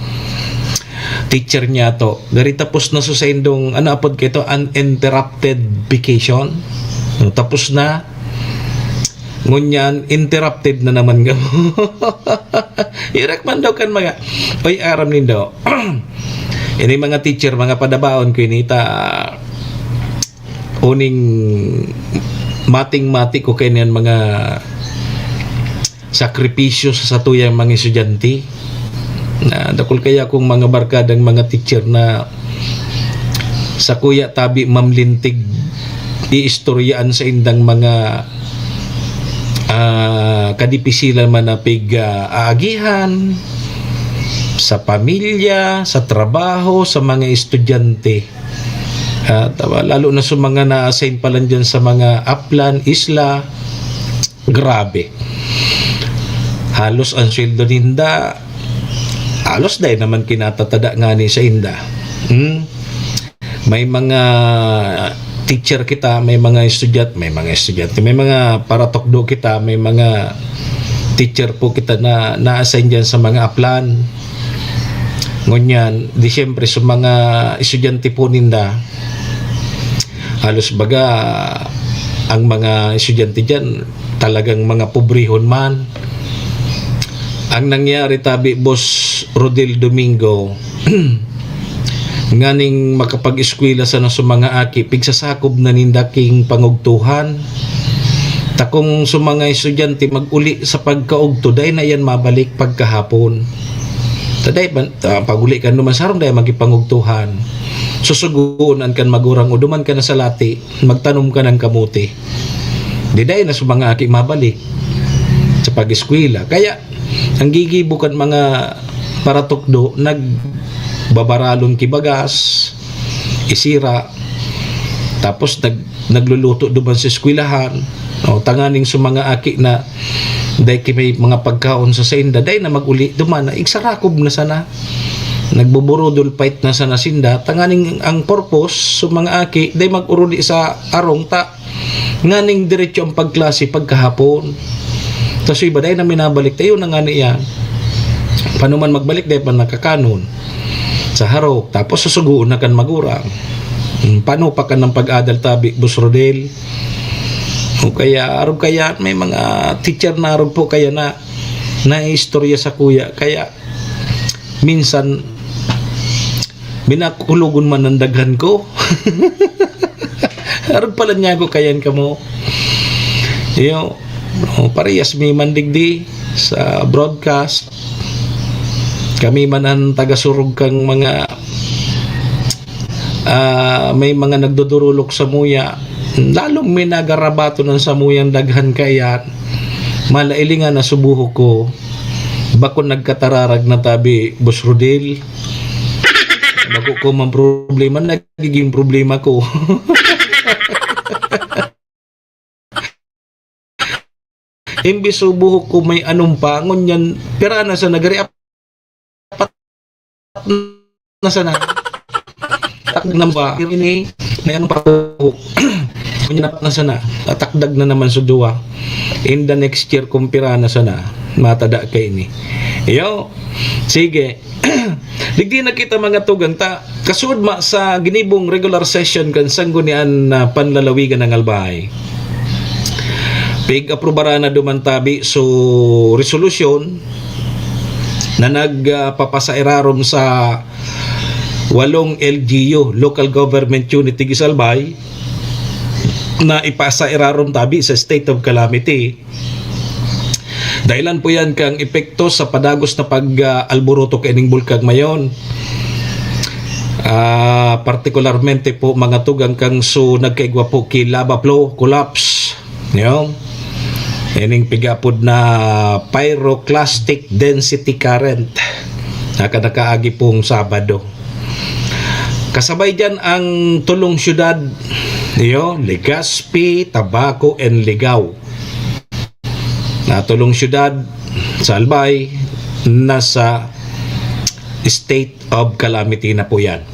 teacher niya to? Gari tapos na sa saindong, ano, apod kayo to, uninterrupted vacation. No, tapos na. Ngunyan, interrupted na naman kamo. Irak man daw kan mga, oy, aram nindo. Ini mga teacher, mga padabaon ko ini ta uning mating-mati ko kaniyan mga sakripisyo sa satuyang mga estudyante. Na dakul kaya akong mga barkadang mga teacher na sakuya tabi mamlintig iistoryaan sa indang mga, ah, kadipisilan man na pig, ah, aagihan sa pamilya, sa trabaho, sa mga estudyante. Ah, tama, lalo na sa mga na-assign pa lang dyan sa mga aplan, isla, grabe. Halos ang sweldo ninda, halos dahil naman kinatatada ngani sa inda. Hmm? May mga teacher kita, may mga estudyante, may mga estudyante, may mga paratukdo kita, may mga teacher po kita na na-assign dyan sa mga aplan. Ngunyan, di siyempre sa mga estudyante po ninda, halos baga ang mga estudyante dyan talagang mga pobrehon man. Ang nangyari tabi, Boss Rodel Domingo, nganing makapag-eskwela sana sa mga aki, pigsasakob na ninda king pangugtuhan. Ta kung sa mga estudyante mag-uli sa pagkaugto, dai na yan mabalik pagkahapon. Ta dai man, ah, pag-uli kan duman sa harong, dai magipangugtuhan. Susugoon an kan magurang o duman ka na sa lati, magtanom ka ng kamote. Di dai na sa mga aki mabalik sa pag-eskwela. Kaya, ang gigibo kan mga paratukdo, nagbabaralon ki bagas, isira, tapos nag-, nagluluto duman sa eskwelahan. O, tanganing sa mga aki na dai ki may mga pagkaon sa sainda, dai na mag-uli duman, na igsarakob na sana. Nagbuburodol fight na sana sinda, tanganing ang purpose sa mga aki, dai mag-uruli sa arong ta, nganing diretso ang pagklase pagkahapon. Tas iba dai na minabalik, tayo na nga niya. Paano man magbalik, dai pa nakakanon sa harok, tapos susugoon na kan magurang. Hmm, paano pa ka ng pag-adal tabi, Boss Rodel? O kaya, arog kaya, may mga teacher na arog po kaya na naistorya sa kuya. Kaya, minsan, minakulogon man ang daghan ko. Arog pala niya ako kayan kamo. Iyo, oh, parehas mi man digdi sa broadcast. Kami man ang tagasurog kang mga, ah, may mga nagdudurulok sa muya. Lalong minagarabato ng samuyang daghan kayan. Malailingan na subuho ko. Bako nagkatararag na tabi, Boss Rodel. Bako ko man problema, nagiging problema ko. Imbis subuho ko may anumpa, ngunyan, pira na sa nagari, apat na sana. Taknang ba? Pero ini, may anumpa ko. Ngunyan, apat na sana. Tatakdag na naman sa duwa. In the next year, kung pira na sana. Matada ka ini. Iyo. Sige. Digdi na kita mga tugang ta. Kasud ma sa ginibong regular session kan Sanggunian na Panlalawigan ng Albay. Pig-aprobaran na duman tabi so resolusyon na nagpapasairarom sa walong L G U, Local Government Unit, digdi sa Albay, na ipasairarom tabi sa state of calamity. Dahilan po yan kang epekto sa padagos na pag-alboroto kaining Bulkang Mayon. Ah, partikularmente po, mga tugang kang su nagkaigwa po ki lava flow collapse. Yo. Ining pigapod na pyroclastic density current. Naka-, nakaagi pong Sabado. Kasabay diyan ang tulong syudad, yo, Legazpi, Tabaco, and Ligao. Na tulong syudad sa Albay, nasa state of calamity na po yan.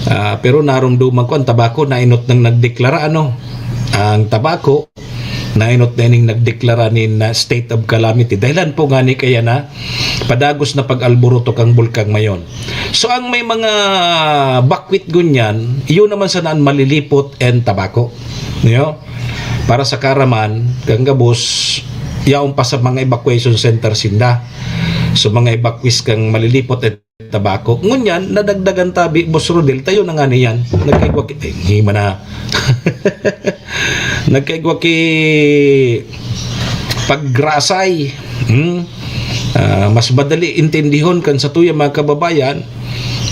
Ah, pero narumduman ko, ang Tabaco, nainot nang nagdeklara, ano? Ang Tabaco, nainot na ining nagdeklara nin, ah, state of calamity. Dahilan po nga ni kaya na padagos na pag-alboroto kang Bulkang Mayon. So, ang may mga bakwit ngunyan, iyon naman sana ang Malilipot and Tabaco. Yo? Para sa Karaman, kang gabos, yaon pa sa mga evacuation center sinda. So, mga evacuees kang Malilipot at Tabaco. Ngunyan, nadagdagan tabi, Boss Rodel, tayo na nga niyan. Nagkaigwa ki-, ay, hima na. Nagkaigwa ki pagrasay. Hmm? Ah, mas madali intindihon kan sa tuya, mga kababayan,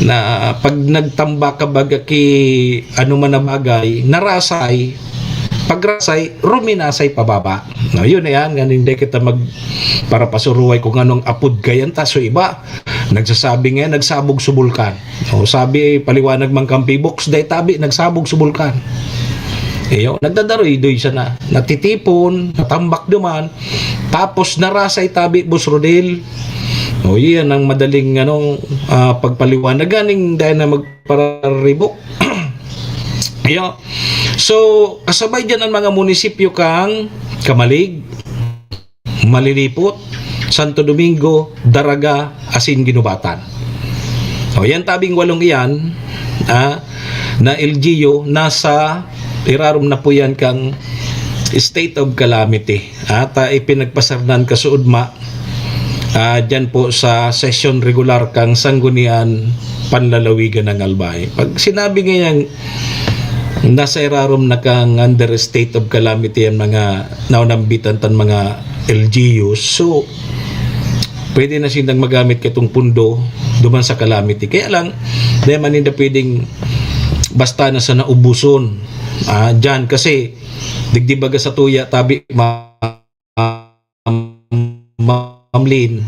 na pag nagtambak ka baga ki ano man na bagay, narasay, pagrasay, ruminasay pababa. No, yun na yan, nga hindi kita mag-, para pasuruway kung anong apod kayan, ta so iba, nagsasabi ngayon, nagsabog sa bulkan. O, sabi, paliwanag man kang Pibox, dahil tabi, nagsabog sa bulkan. Iyo, nagdadaroy-doy sana. Natitipon, natambak duman, tapos narasay tabi, Boss Rodel. O, iyan ang madaling, ano, ah, pagpaliwanag. Ganing dahil na magpararibok. Iyo. So, kasabay dyan ang mga munisipyo kang Camalig, Malilipot, Santo Domingo, Daraga, asin Guinobatan. O, yan tabing walong iyan, ah, na L G U, nasa irarom na po yan kang state of calamity. At, ah, ipinagpasarnan kasuodma, ah, dyan po sa session regular kang Sanggunian Panlalawigan ng Albay. Pag sinabi ngayang nasa irarom na kang under state of calamity ang mga naunambitan tan mga L G Us. So, pwede na sindang magamit kitong pundo duman sa calamity. Kaya lang, di man ninda pwedeng basta na sa naubuson. Ah, dyan, kasi digdi baga sa tuya, tabi, ma-, Ma'am Lynn,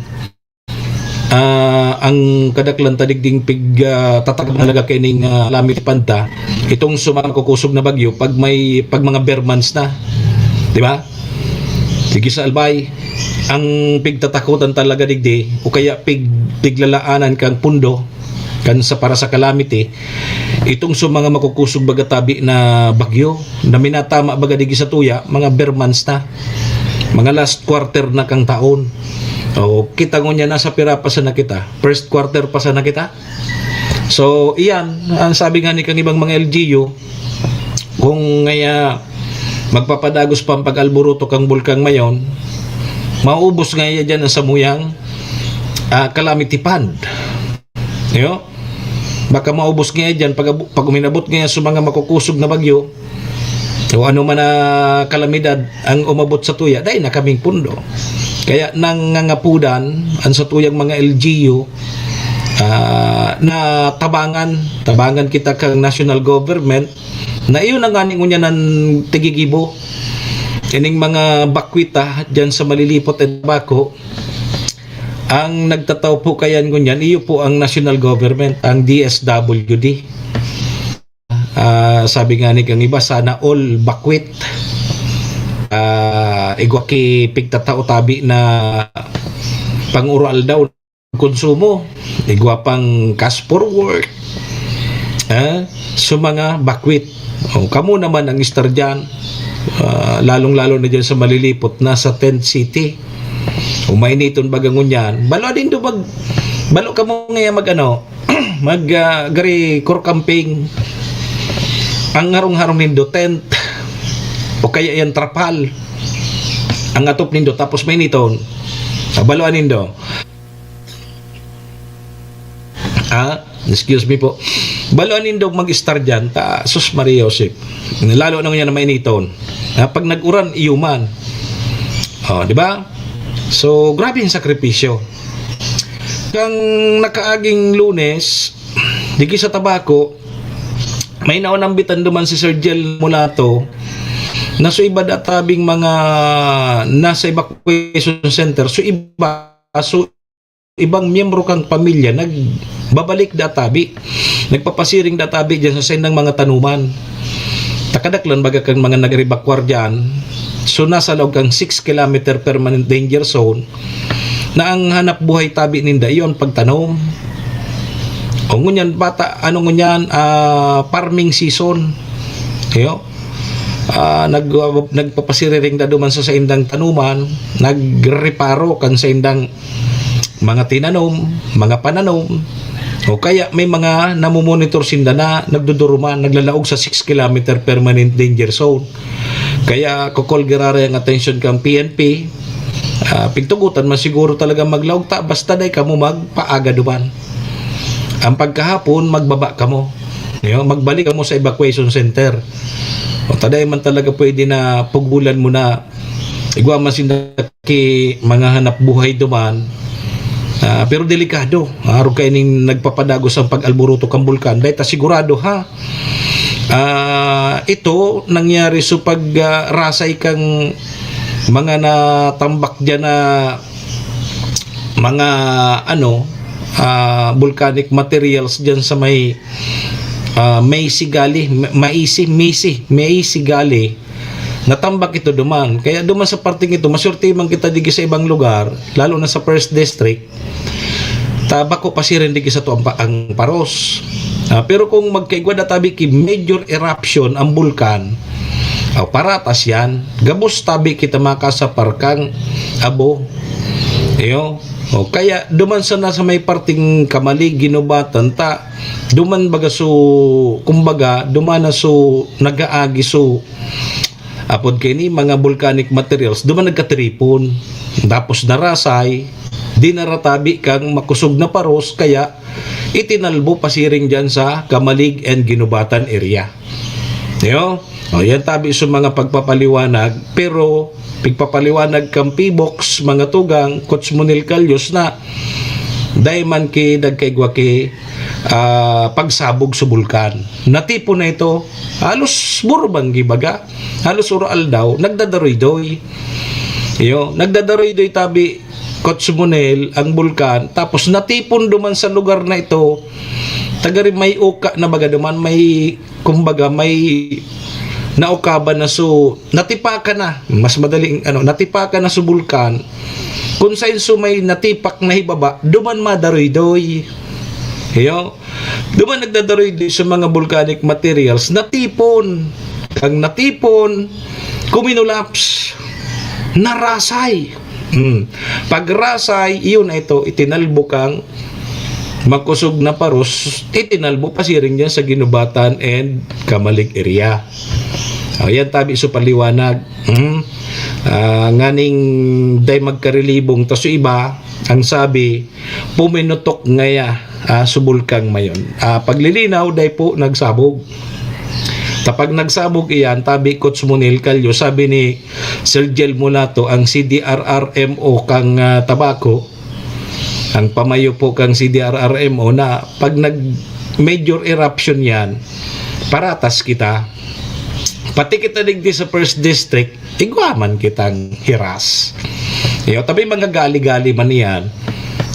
ah, ang kadaklan ta digding pig, ah, tatakbo talaga kaining, ah, calamity fund ta, itong sa mga makukusog na bagyo pag may, pag mga bare months na, di ba? Sige sa Albay, ang pigtatakutan talaga digdi o kaya pig-, piglalaanan kang pundo kan sa para sa calamity, itong sa mga makukusog baga tabi na bagyo na minatama baga digdi sa tuya, mga bare months na, mga last quarter na kang taon. O, kita ngunyan, nasa pira pa sana kita? First quarter pa sana kita? So, iyan, ang sabi nga ni kang ibang mga L G U, kung ngaya magpapadagos pa ang pag-alboroto kang Bulkang Mayon, maubos ngaya dyan ang samuyang, ah, calamity fund. Yo? Baka maubos ngaya dyan pag, pag uminabot ngaya sa mga makukusog na bagyo, o ano man na kalamidad ang umabot sa tuya, dai na kaming pundo. Kaya nangangapudan ang sa tuyang mga L G U, ah, na tabangan, tabangan kita kang national government, na iyon na nga ni ngunyan ang tigigibo. Ining mga bakwita dyan sa Malilipot at Bako, ang nagtatao po kayan ngunyan, iyo po ang national government, ang D S W D. Ah, sabi nga ni kang iba, "Sana all bakwit." Ah, igwa ki pigtatao tabi na pang-ural daw konsumo. Igwa pang cash for work. Ah, so mga bakwit. O, kamo naman ang istar dyan. Ah, lalong-lalo na dyan sa Malilipot, nasa tent city. O, mainiton baga ngunyan. Balo din do mag-, balo kamo nga mag-ano, mag, ah, gari core camping. Ang harong-harong nindo, tent. O kaya yan, trapal. Ang atop nindo, tapos mainiton. Ah, baloan nindo. Ah, excuse me po. Baloan nindo mag-istar dyan, ta, sus Maria Josep. Lalo na ngunyan na mainiton. Ah, pag nag-uran, iyo man. Oh, di ba? So, grabe yung sakripisyo. Kang nakaaging Lunes, digi sa Tabaco, may naunambitan duman si Sir Jel Mulato na so iba da tabing mga nasa evacuation center, so iba, so ibang miyembro kang pamilya nagbabalik da tabi. Nagpapasiring da tabi diyan sa saindang mga tanuman. Takadaklan baga kang mga nag-evacuar diyan. So, nasa laog kang six kilometer permanent danger zone na ang hanap buhay tabi ninda, iyo ang pagtanom. O ngunyan, bata, ano ngunyan, ah, farming season. Iyo. Ah, nag-, nagpapasiriring da duman sa saindang tanuman, nagreparo kan saindang mga tinanom, mga pananom, o kaya may mga namomonitor sinda na nagduduruman, naglalaog sa six kilometer permanent danger zone. Kaya ko-call giraray ang atensyon kang P N P, ah, pigtugotan man siguro talaga maglaog ta, basta dai kamo magpaaga duman. Ang pagkahapon, magbaba kamo. Yo, magbalik kamo sa evacuation center. O, ta dai man talaga pwede na pugulan mo na igwa man sinda ki mga hanap buhay duman. Ah, pero delikado. Arog kaining nagpapadagos ang pag-alboroto kang bulkan. Dai ta sigurado, ha? Ah, ito nangyari sa pag, ah, rasay kang mga natambak diyan na mga, ano, ah, volcanic materials diyan sa may, ah, Macy Gully, Ma-, Macy, Macy, Macy Gully. Natambak ito duman. Kaya duman sa parteng ito, maswerte man kita digi sa ibang lugar, lalo na sa First District, ta bako pasiring digi sa tuang pa-, ang paros. Ah, pero kung magkaigwa na tabi ki major eruption ang bulkan, ah, paratas yan, gabos tabi kita makasapar kang abo. Iyo. O, kaya duman sana sa may parteng Camalig, Guinobatan, ta, duman baga so, kumbaga, duman na so, nag-aagi so, apod kaini, mga volcanic materials, duman nagkatiripon. Tapos narasay, dinaratabi kang makusog na paros, kaya itinalbo pasiring dyan sa Camalig and Guinobatan area. Yo? O, yan tabi sa mga pagpapaliwanag, pero pigpapaliwanag kan PHIVOLCS, mga tugang, Coach Monel Calios, na dai man ki nagkaigwa ki, ah, pagsabog sa bulkan. Natipon na ito, halos burubang gibaga, halos uro aldaw, nagdadaroy-doy. Yo, nagdadaroy-doy tabi, Coach Monel, ang bulkan, tapos natipon duman sa lugar na ito, tagari may uka na baga duman, may, kumbaga, may naukaban na, so, natipakan na, mas madaling, ano, natipakan na sa bulkan, kung saan so may natipak na hibaba, duman madaroy-doy. Yo, duman nagdadaroy-doy sa mga volcanic materials, natipon. Ang natipon, kuminulaps, narasay. Hmm. Pagrasay, iyon na ito, itinalbo kang makusog na paros, itinalbo pasiring diyan sa Guinobatan and Camalig area. O, yan tabi sa paliwanag. Hmm. Ah, nganing day magkarilibong, ta so iba, ang sabi, puminutok ngaya, ah, sa bulkang mayon. Ah, paglilinaw, day po nagsabog. Kapag nagsabog iyan, tabi Coach Monel Calios, sabi ni Sir Jel Mulato, ang C D R R M O kang, ah, Tabaco, ang pamayo po kang C D R R M O, na pag nag major eruption yan, paratas kita. Pati kita digdi sa first district, igwa man kitang hiras. Yo, tabi mga gali-gali man iyan.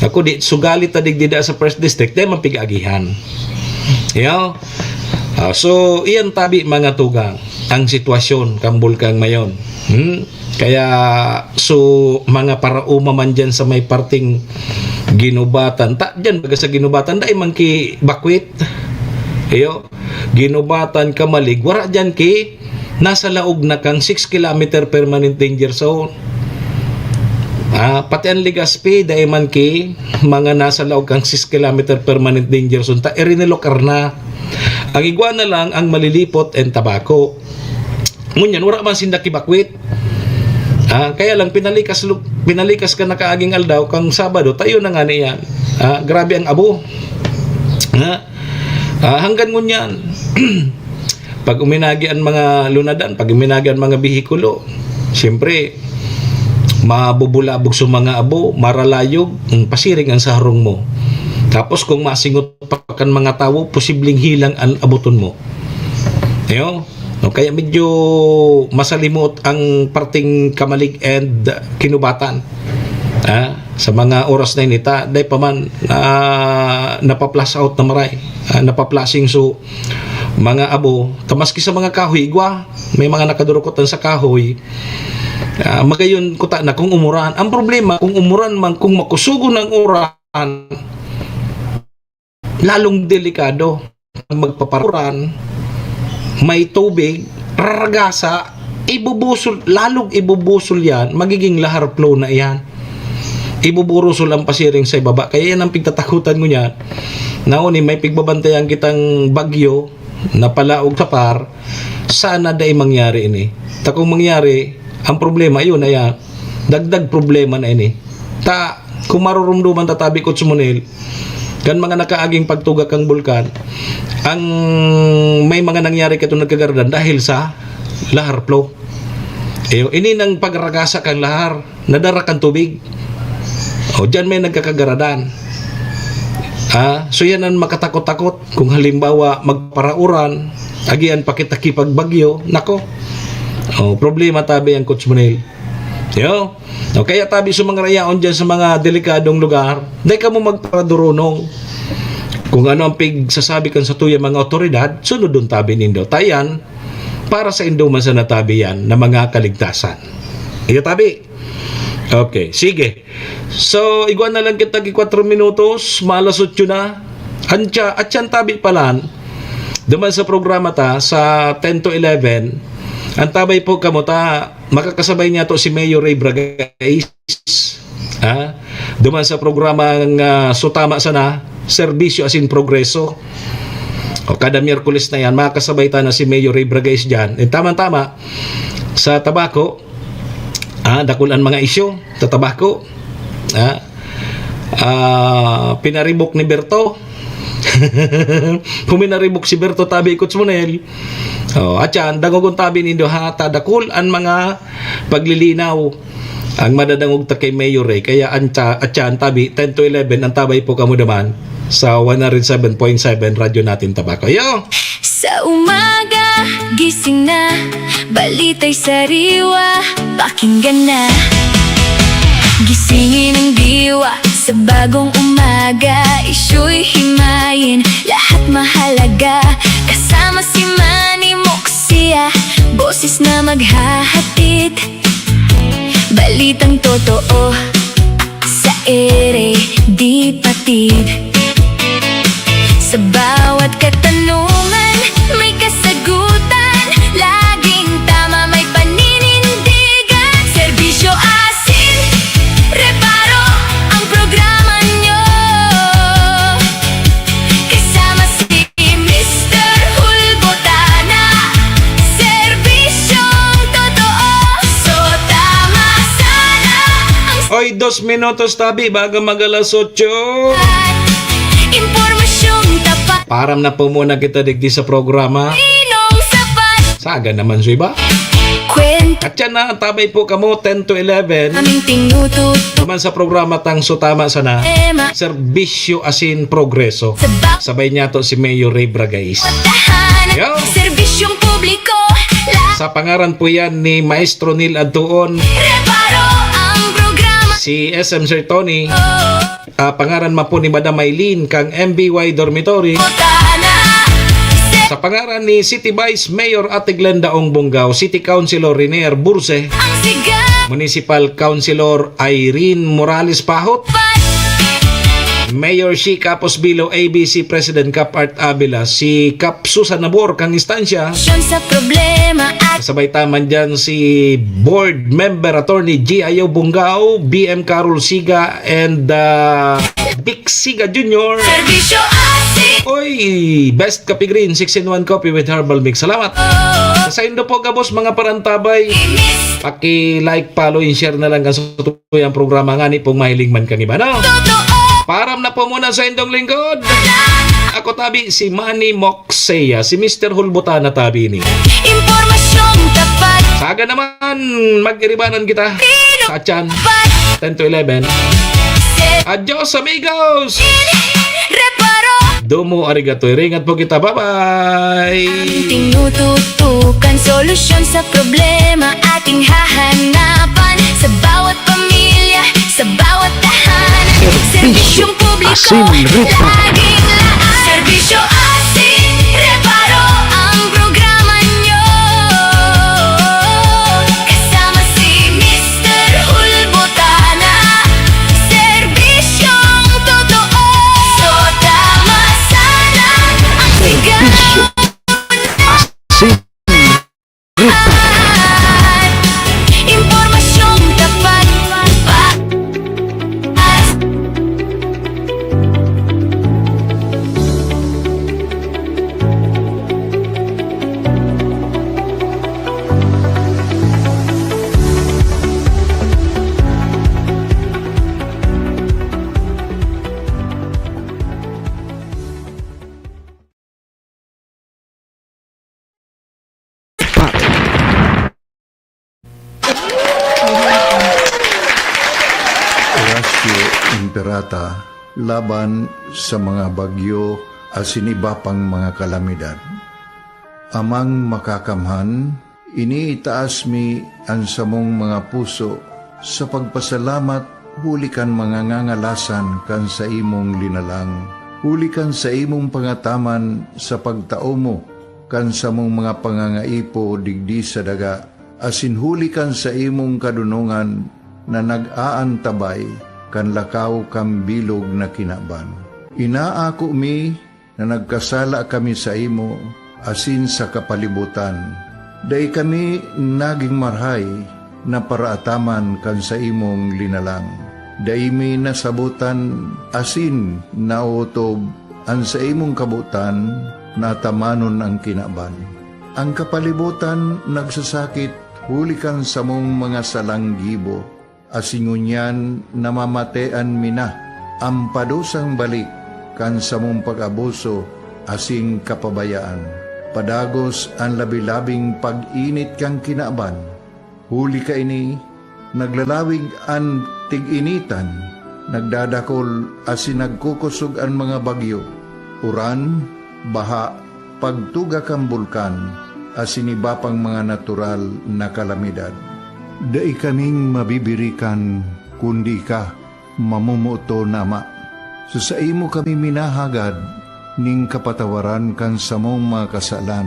Ako di, sugali ta digdi da sa first district, di man pig-agihan. Yo. Ah, so, iyan tabi mga tugang, ang sitwasyon kan bulkang mayon. Hmm? Kaya, so, mga paraoma man dyan sa may parting Guinobatan. Ta, dyan baga sa Guinobatan, dai man ki bakwit. Iyo, Guinobatan, Camalig, wara dyan ki nasa laog na kang six kilometer permanent danger zone. Ah, pati ang Legazpi, dai man ki mga nasa laog kang six kilometer permanent danger zone. Ta, irinelokar na. Ang igwa na lang ang Malilipot and Tabaco. Ngunyan, wala man sinda kibakwit. Ah, kaya lang, pinalikas, lu-, pinalikas ka na kaaging aldaw, kang Sabado, tayo na nga niyan. Ah, grabe ang abo. Ha? Ah, hanggang ngunyan, pag uminagi ang mga lunadan, pag uminagi ang mga bihikulo, siyempre, mabubulabog sa mga abo, maralayog, mm, pasiring ang sa harong mo. Tapos kung masingot pa kan mga tawo, posibleng hilang ang abuton mo. Ayo? No, kaya medyo masalimot ang parting Camalig and Guinobatan. Ah, sa mga oras na ini, ta, dai pa man, ah, napa-flush out na maray. Ah, napa-flushing so mga abo. Ta maski sa mga kahoy, igwa, may mga nakadurukotan sa kahoy. Ah, magayon kuta na kung umuran. Ang problema, kung umuran man, kung makusugon ang uran, lalong delikado. Magpaparuran, may tubig, raragasa, ibubusol, lalong ibubusol yan, magiging lahar flow na yan. Ibuburusol ang pasiring sa ibaba. Kaya yan ang pigtatakutan ko niyan. Nauni, may pigbabantayan kitang bagyo na palaog sa par, sana dai mangyari ini. Ta kung mangyari, ang problema, yun na yan. Dagdag problema na ini. Ta, kung marurumduman ta tabi, Coach Monel, kan mga nakaaging pagtugak kang bulkan, ang may mga nangyari kato nagkagaradan dahil sa lahar flow. Iyo, ini nang pagragasa kang lahar, nadara kan tubig. O, diyan may nagkakagaradan. Ah, so yan ang makatakot-takot. Kung halimbawa, magparauran, agian pa kita kipagbagyo, nako. O, problema tabi ang Coach Monel. Yo? O, kaya tabi sa mga rayaon dyan sa mga delikadong lugar, dai kamo magparadurunong. Kung ano ang pigsasabi kan sa tuya mga otoridad, sunodon tabi nindo. Tayan, para sa indo man sa natabi yan na mga kaligtasan. Iyo tabi. Okay, sige. So, igwa na lang kita ki kwatro minutos, maalas otso na. Antya, at yan tabi palan, duman sa programa ta, sa ten to eleven, ang tabay po kamo ta, makakasabay niya to si Mayor Ray Bragais. Ha? Duman sa programa nga, so tama sana, Serbisyo asin Progreso. O, kada Miyerkules na yan, makakasabay ta na si Mayor Ray Bragais dyan. And tama-tama, sa Tabaco, ah, dakul an mga isyu sa Tabaco. Ah, ah, pinaribok ni Berto. Huminaribok si Berto tabi, Coach Monel. Oh, at yan, dangogon tabi nindo ha, ta dakul an mga paglilinaw ang madadangog ta kay Mayor Ray. Kaya an tsa-, at yan, tabi, ten to eleven, ang tabay po kamo naman sa one oh seven point seven Radyo Natin Tabaco. Yo! Sa umaga, gising na, balita'y sariwa, pakinggan na. Gisingin ang diwa sa bagong umaga, isyu'y himayin, lahat mahalaga. Kasama si Manny Moxia, boses na maghahatid, balitang totoo, sa ere di patid. Sa bawat katanungan, may kasagutan, laging tama, may paninindigan. Serbisyo asin reparo ang programa nyo. Kasama si Mister Hulbotana. Serbisyong totoo. So tama sana ang Oy, dos minutos tabi bago mag alas otso. Impormasyong tapat. Param na po muna kita digdi sa programa. Inong sapat. Saga naman, Suiba. Kwenta. At yan na, tabay po kamo, ten to eleven. Aming tinututok. Naman sa programa tang So Tama Sana. Ema. Serbisyo asin progreso. Sa ba- Sabay niya to si Mayor Ray Bragais. Tahanan. Yo. Serbisyong publiko. La- Sa pangaran po yan ni Maestro Neil Adtuon. Reparo ang programa. Si S M Sir Tony. Oh. Ah, pangaran man po ni Madam Mylene kang M B Y Dormitory. Tahanan. Sa pangaran ni City Vice Mayor Ate Glenda Ong Bongao, City Councilor Renier Burse, ang siga. Municipal Councilor Irene Morales Pahot, Mayor Shi Capos Bilo, A B C President Cap Art Avila, si Cap Susan Nabor kang istansya. Solusyon sa problema at Kasabay ta man dyan si Board Member Attorney G I O Bongao, B M Carol Siga, and, ah, Dick Siga Junior. Serbisyo asin. Oy, Best Coffee Green, six in one coffee with herbal mix. Salamat. Sa indo po, gabos, mga parantabay. Inis. Paki-like, follow, and share na lang kan satuyang programa ngani pong mahiling man kan iba, no? Totoo. Param na po muna sa indong lingkod. Ako tabi, si Manny Moxea, si Mister Hulbotana tabi ni. Impormasyong tapat. Saga naman, mag-iribanan kita. Sa Chan, ten to eleven. Adios, amigos! Reparo. Domo arigato, iringat po kita. Bye-bye! Ang tinututukan, solusyon sa problema, ating hahanapan. Sa bawat pamilya, sa bawat tahanan. Serbisyong publiko, asin rito. Laging laan. Serbisyo asin reparo ang programa nyo. Kasama si Mister Hulbotana. Serbisyong totoo. So tama sana ang sigaw. Serbisyo asin Impormasyong tapat. Oratio Imperata laban sa mga bagyo asin iba pang mga kalamidad. Amang Makakamhan, iniitaas mi an samong mga puso sa pagpasalamat huli kan mga ngangalasan kan saimong linalang, huli kan saimong pangataman sa pagtao mo kan samong mga pangangaipo digdi sa daga, asin huli kan saimong kadonongan na nag-aantabay kan lakaw kan bilog na kinaban. Inaako mi na nagkasala kami saimo asin sa kapalibotan. Dai kami nagin marahay na paraataman kan saimong linalang. Dai mi nasabotan asin naotob an saimong kabotan na atamanon an kinaban. An kapalibotan nagsasakit huli kan samong mga salang gibo, asin ngunyan namamatean mi na. An padusang balik kan samong pag-abuso asin kapabayaan. Padagos an labi-labing pag-init kan kinaban. Huli kaini, naglalawig an tig-initan, nagdadakol asin nagkukosog an mga bagyo, uran, baha, pagtuga kan bulkan, asin iba pang mga natural na kalamidad. Dai kaming mabibirikan kundi ika, mamomoton na Ama. Sa saimo kami minahagad ning kapatawaran kan samong mga kasalan.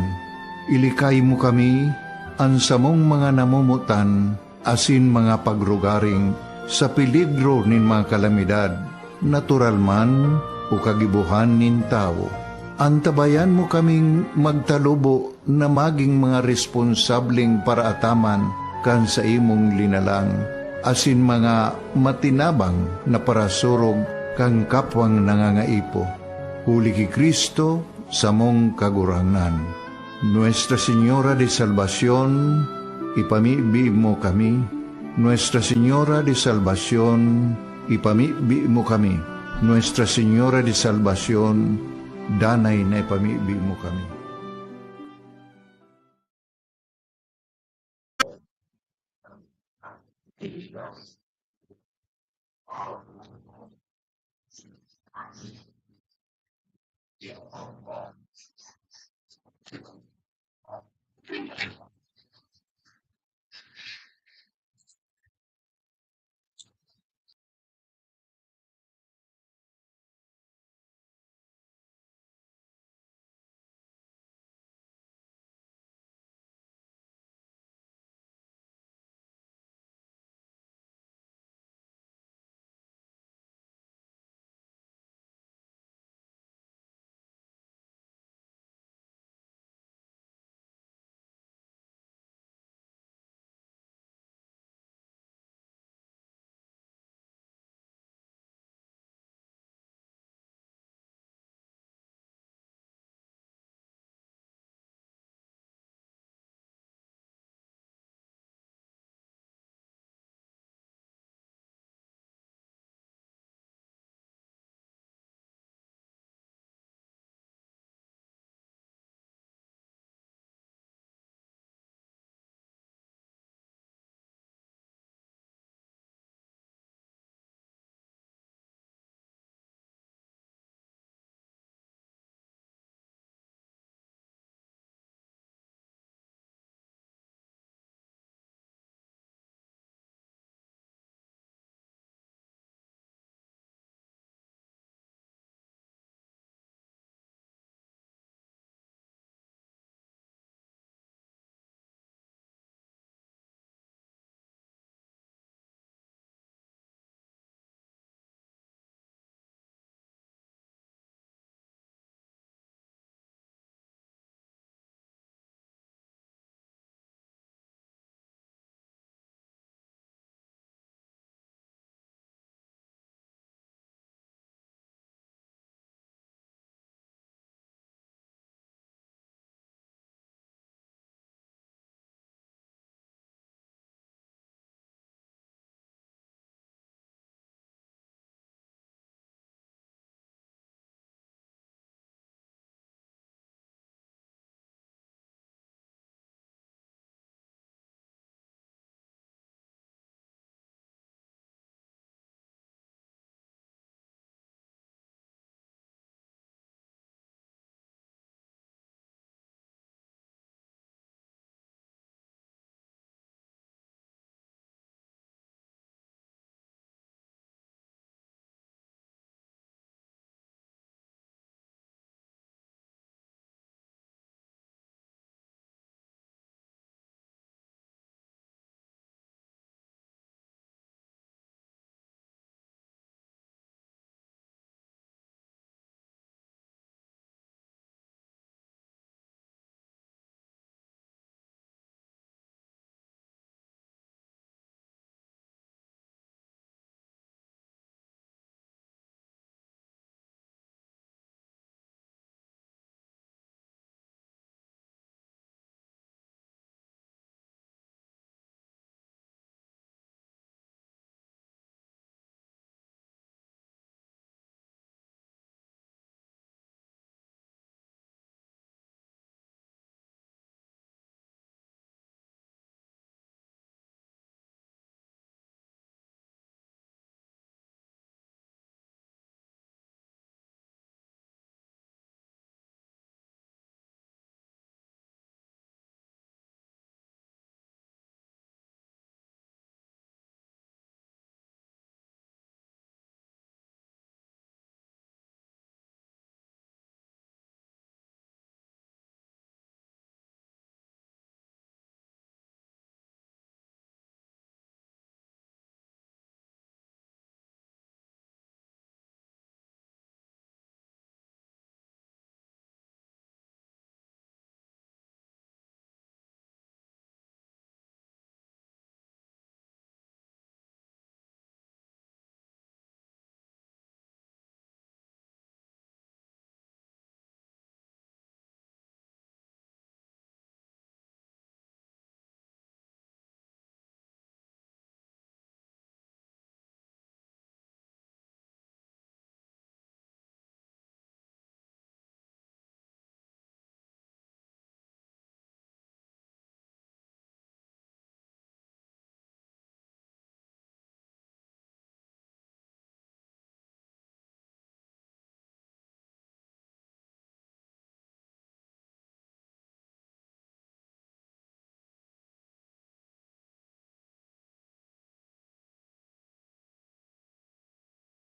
Ilikay mo kami, an samong mga namomotan asin mga pagrugaring, sa peligro nin mga kalamidad, natural man o kagibohan nin tawo. Antabayan mo kaming magtalubo na magin mga responsableng paraataman kan saimong linalang, asin mga matinabang na parasurog kan kapwang nangangaipo. Huli ki Cristo, samong Kagurangnan. Nuestra Señora de Salvacion, ipamibi mo kami. Nuestra Señora de Salvacion, ipamibi mo kami. Nuestra Señora de Salvacion, danay na ipamibi mo kami.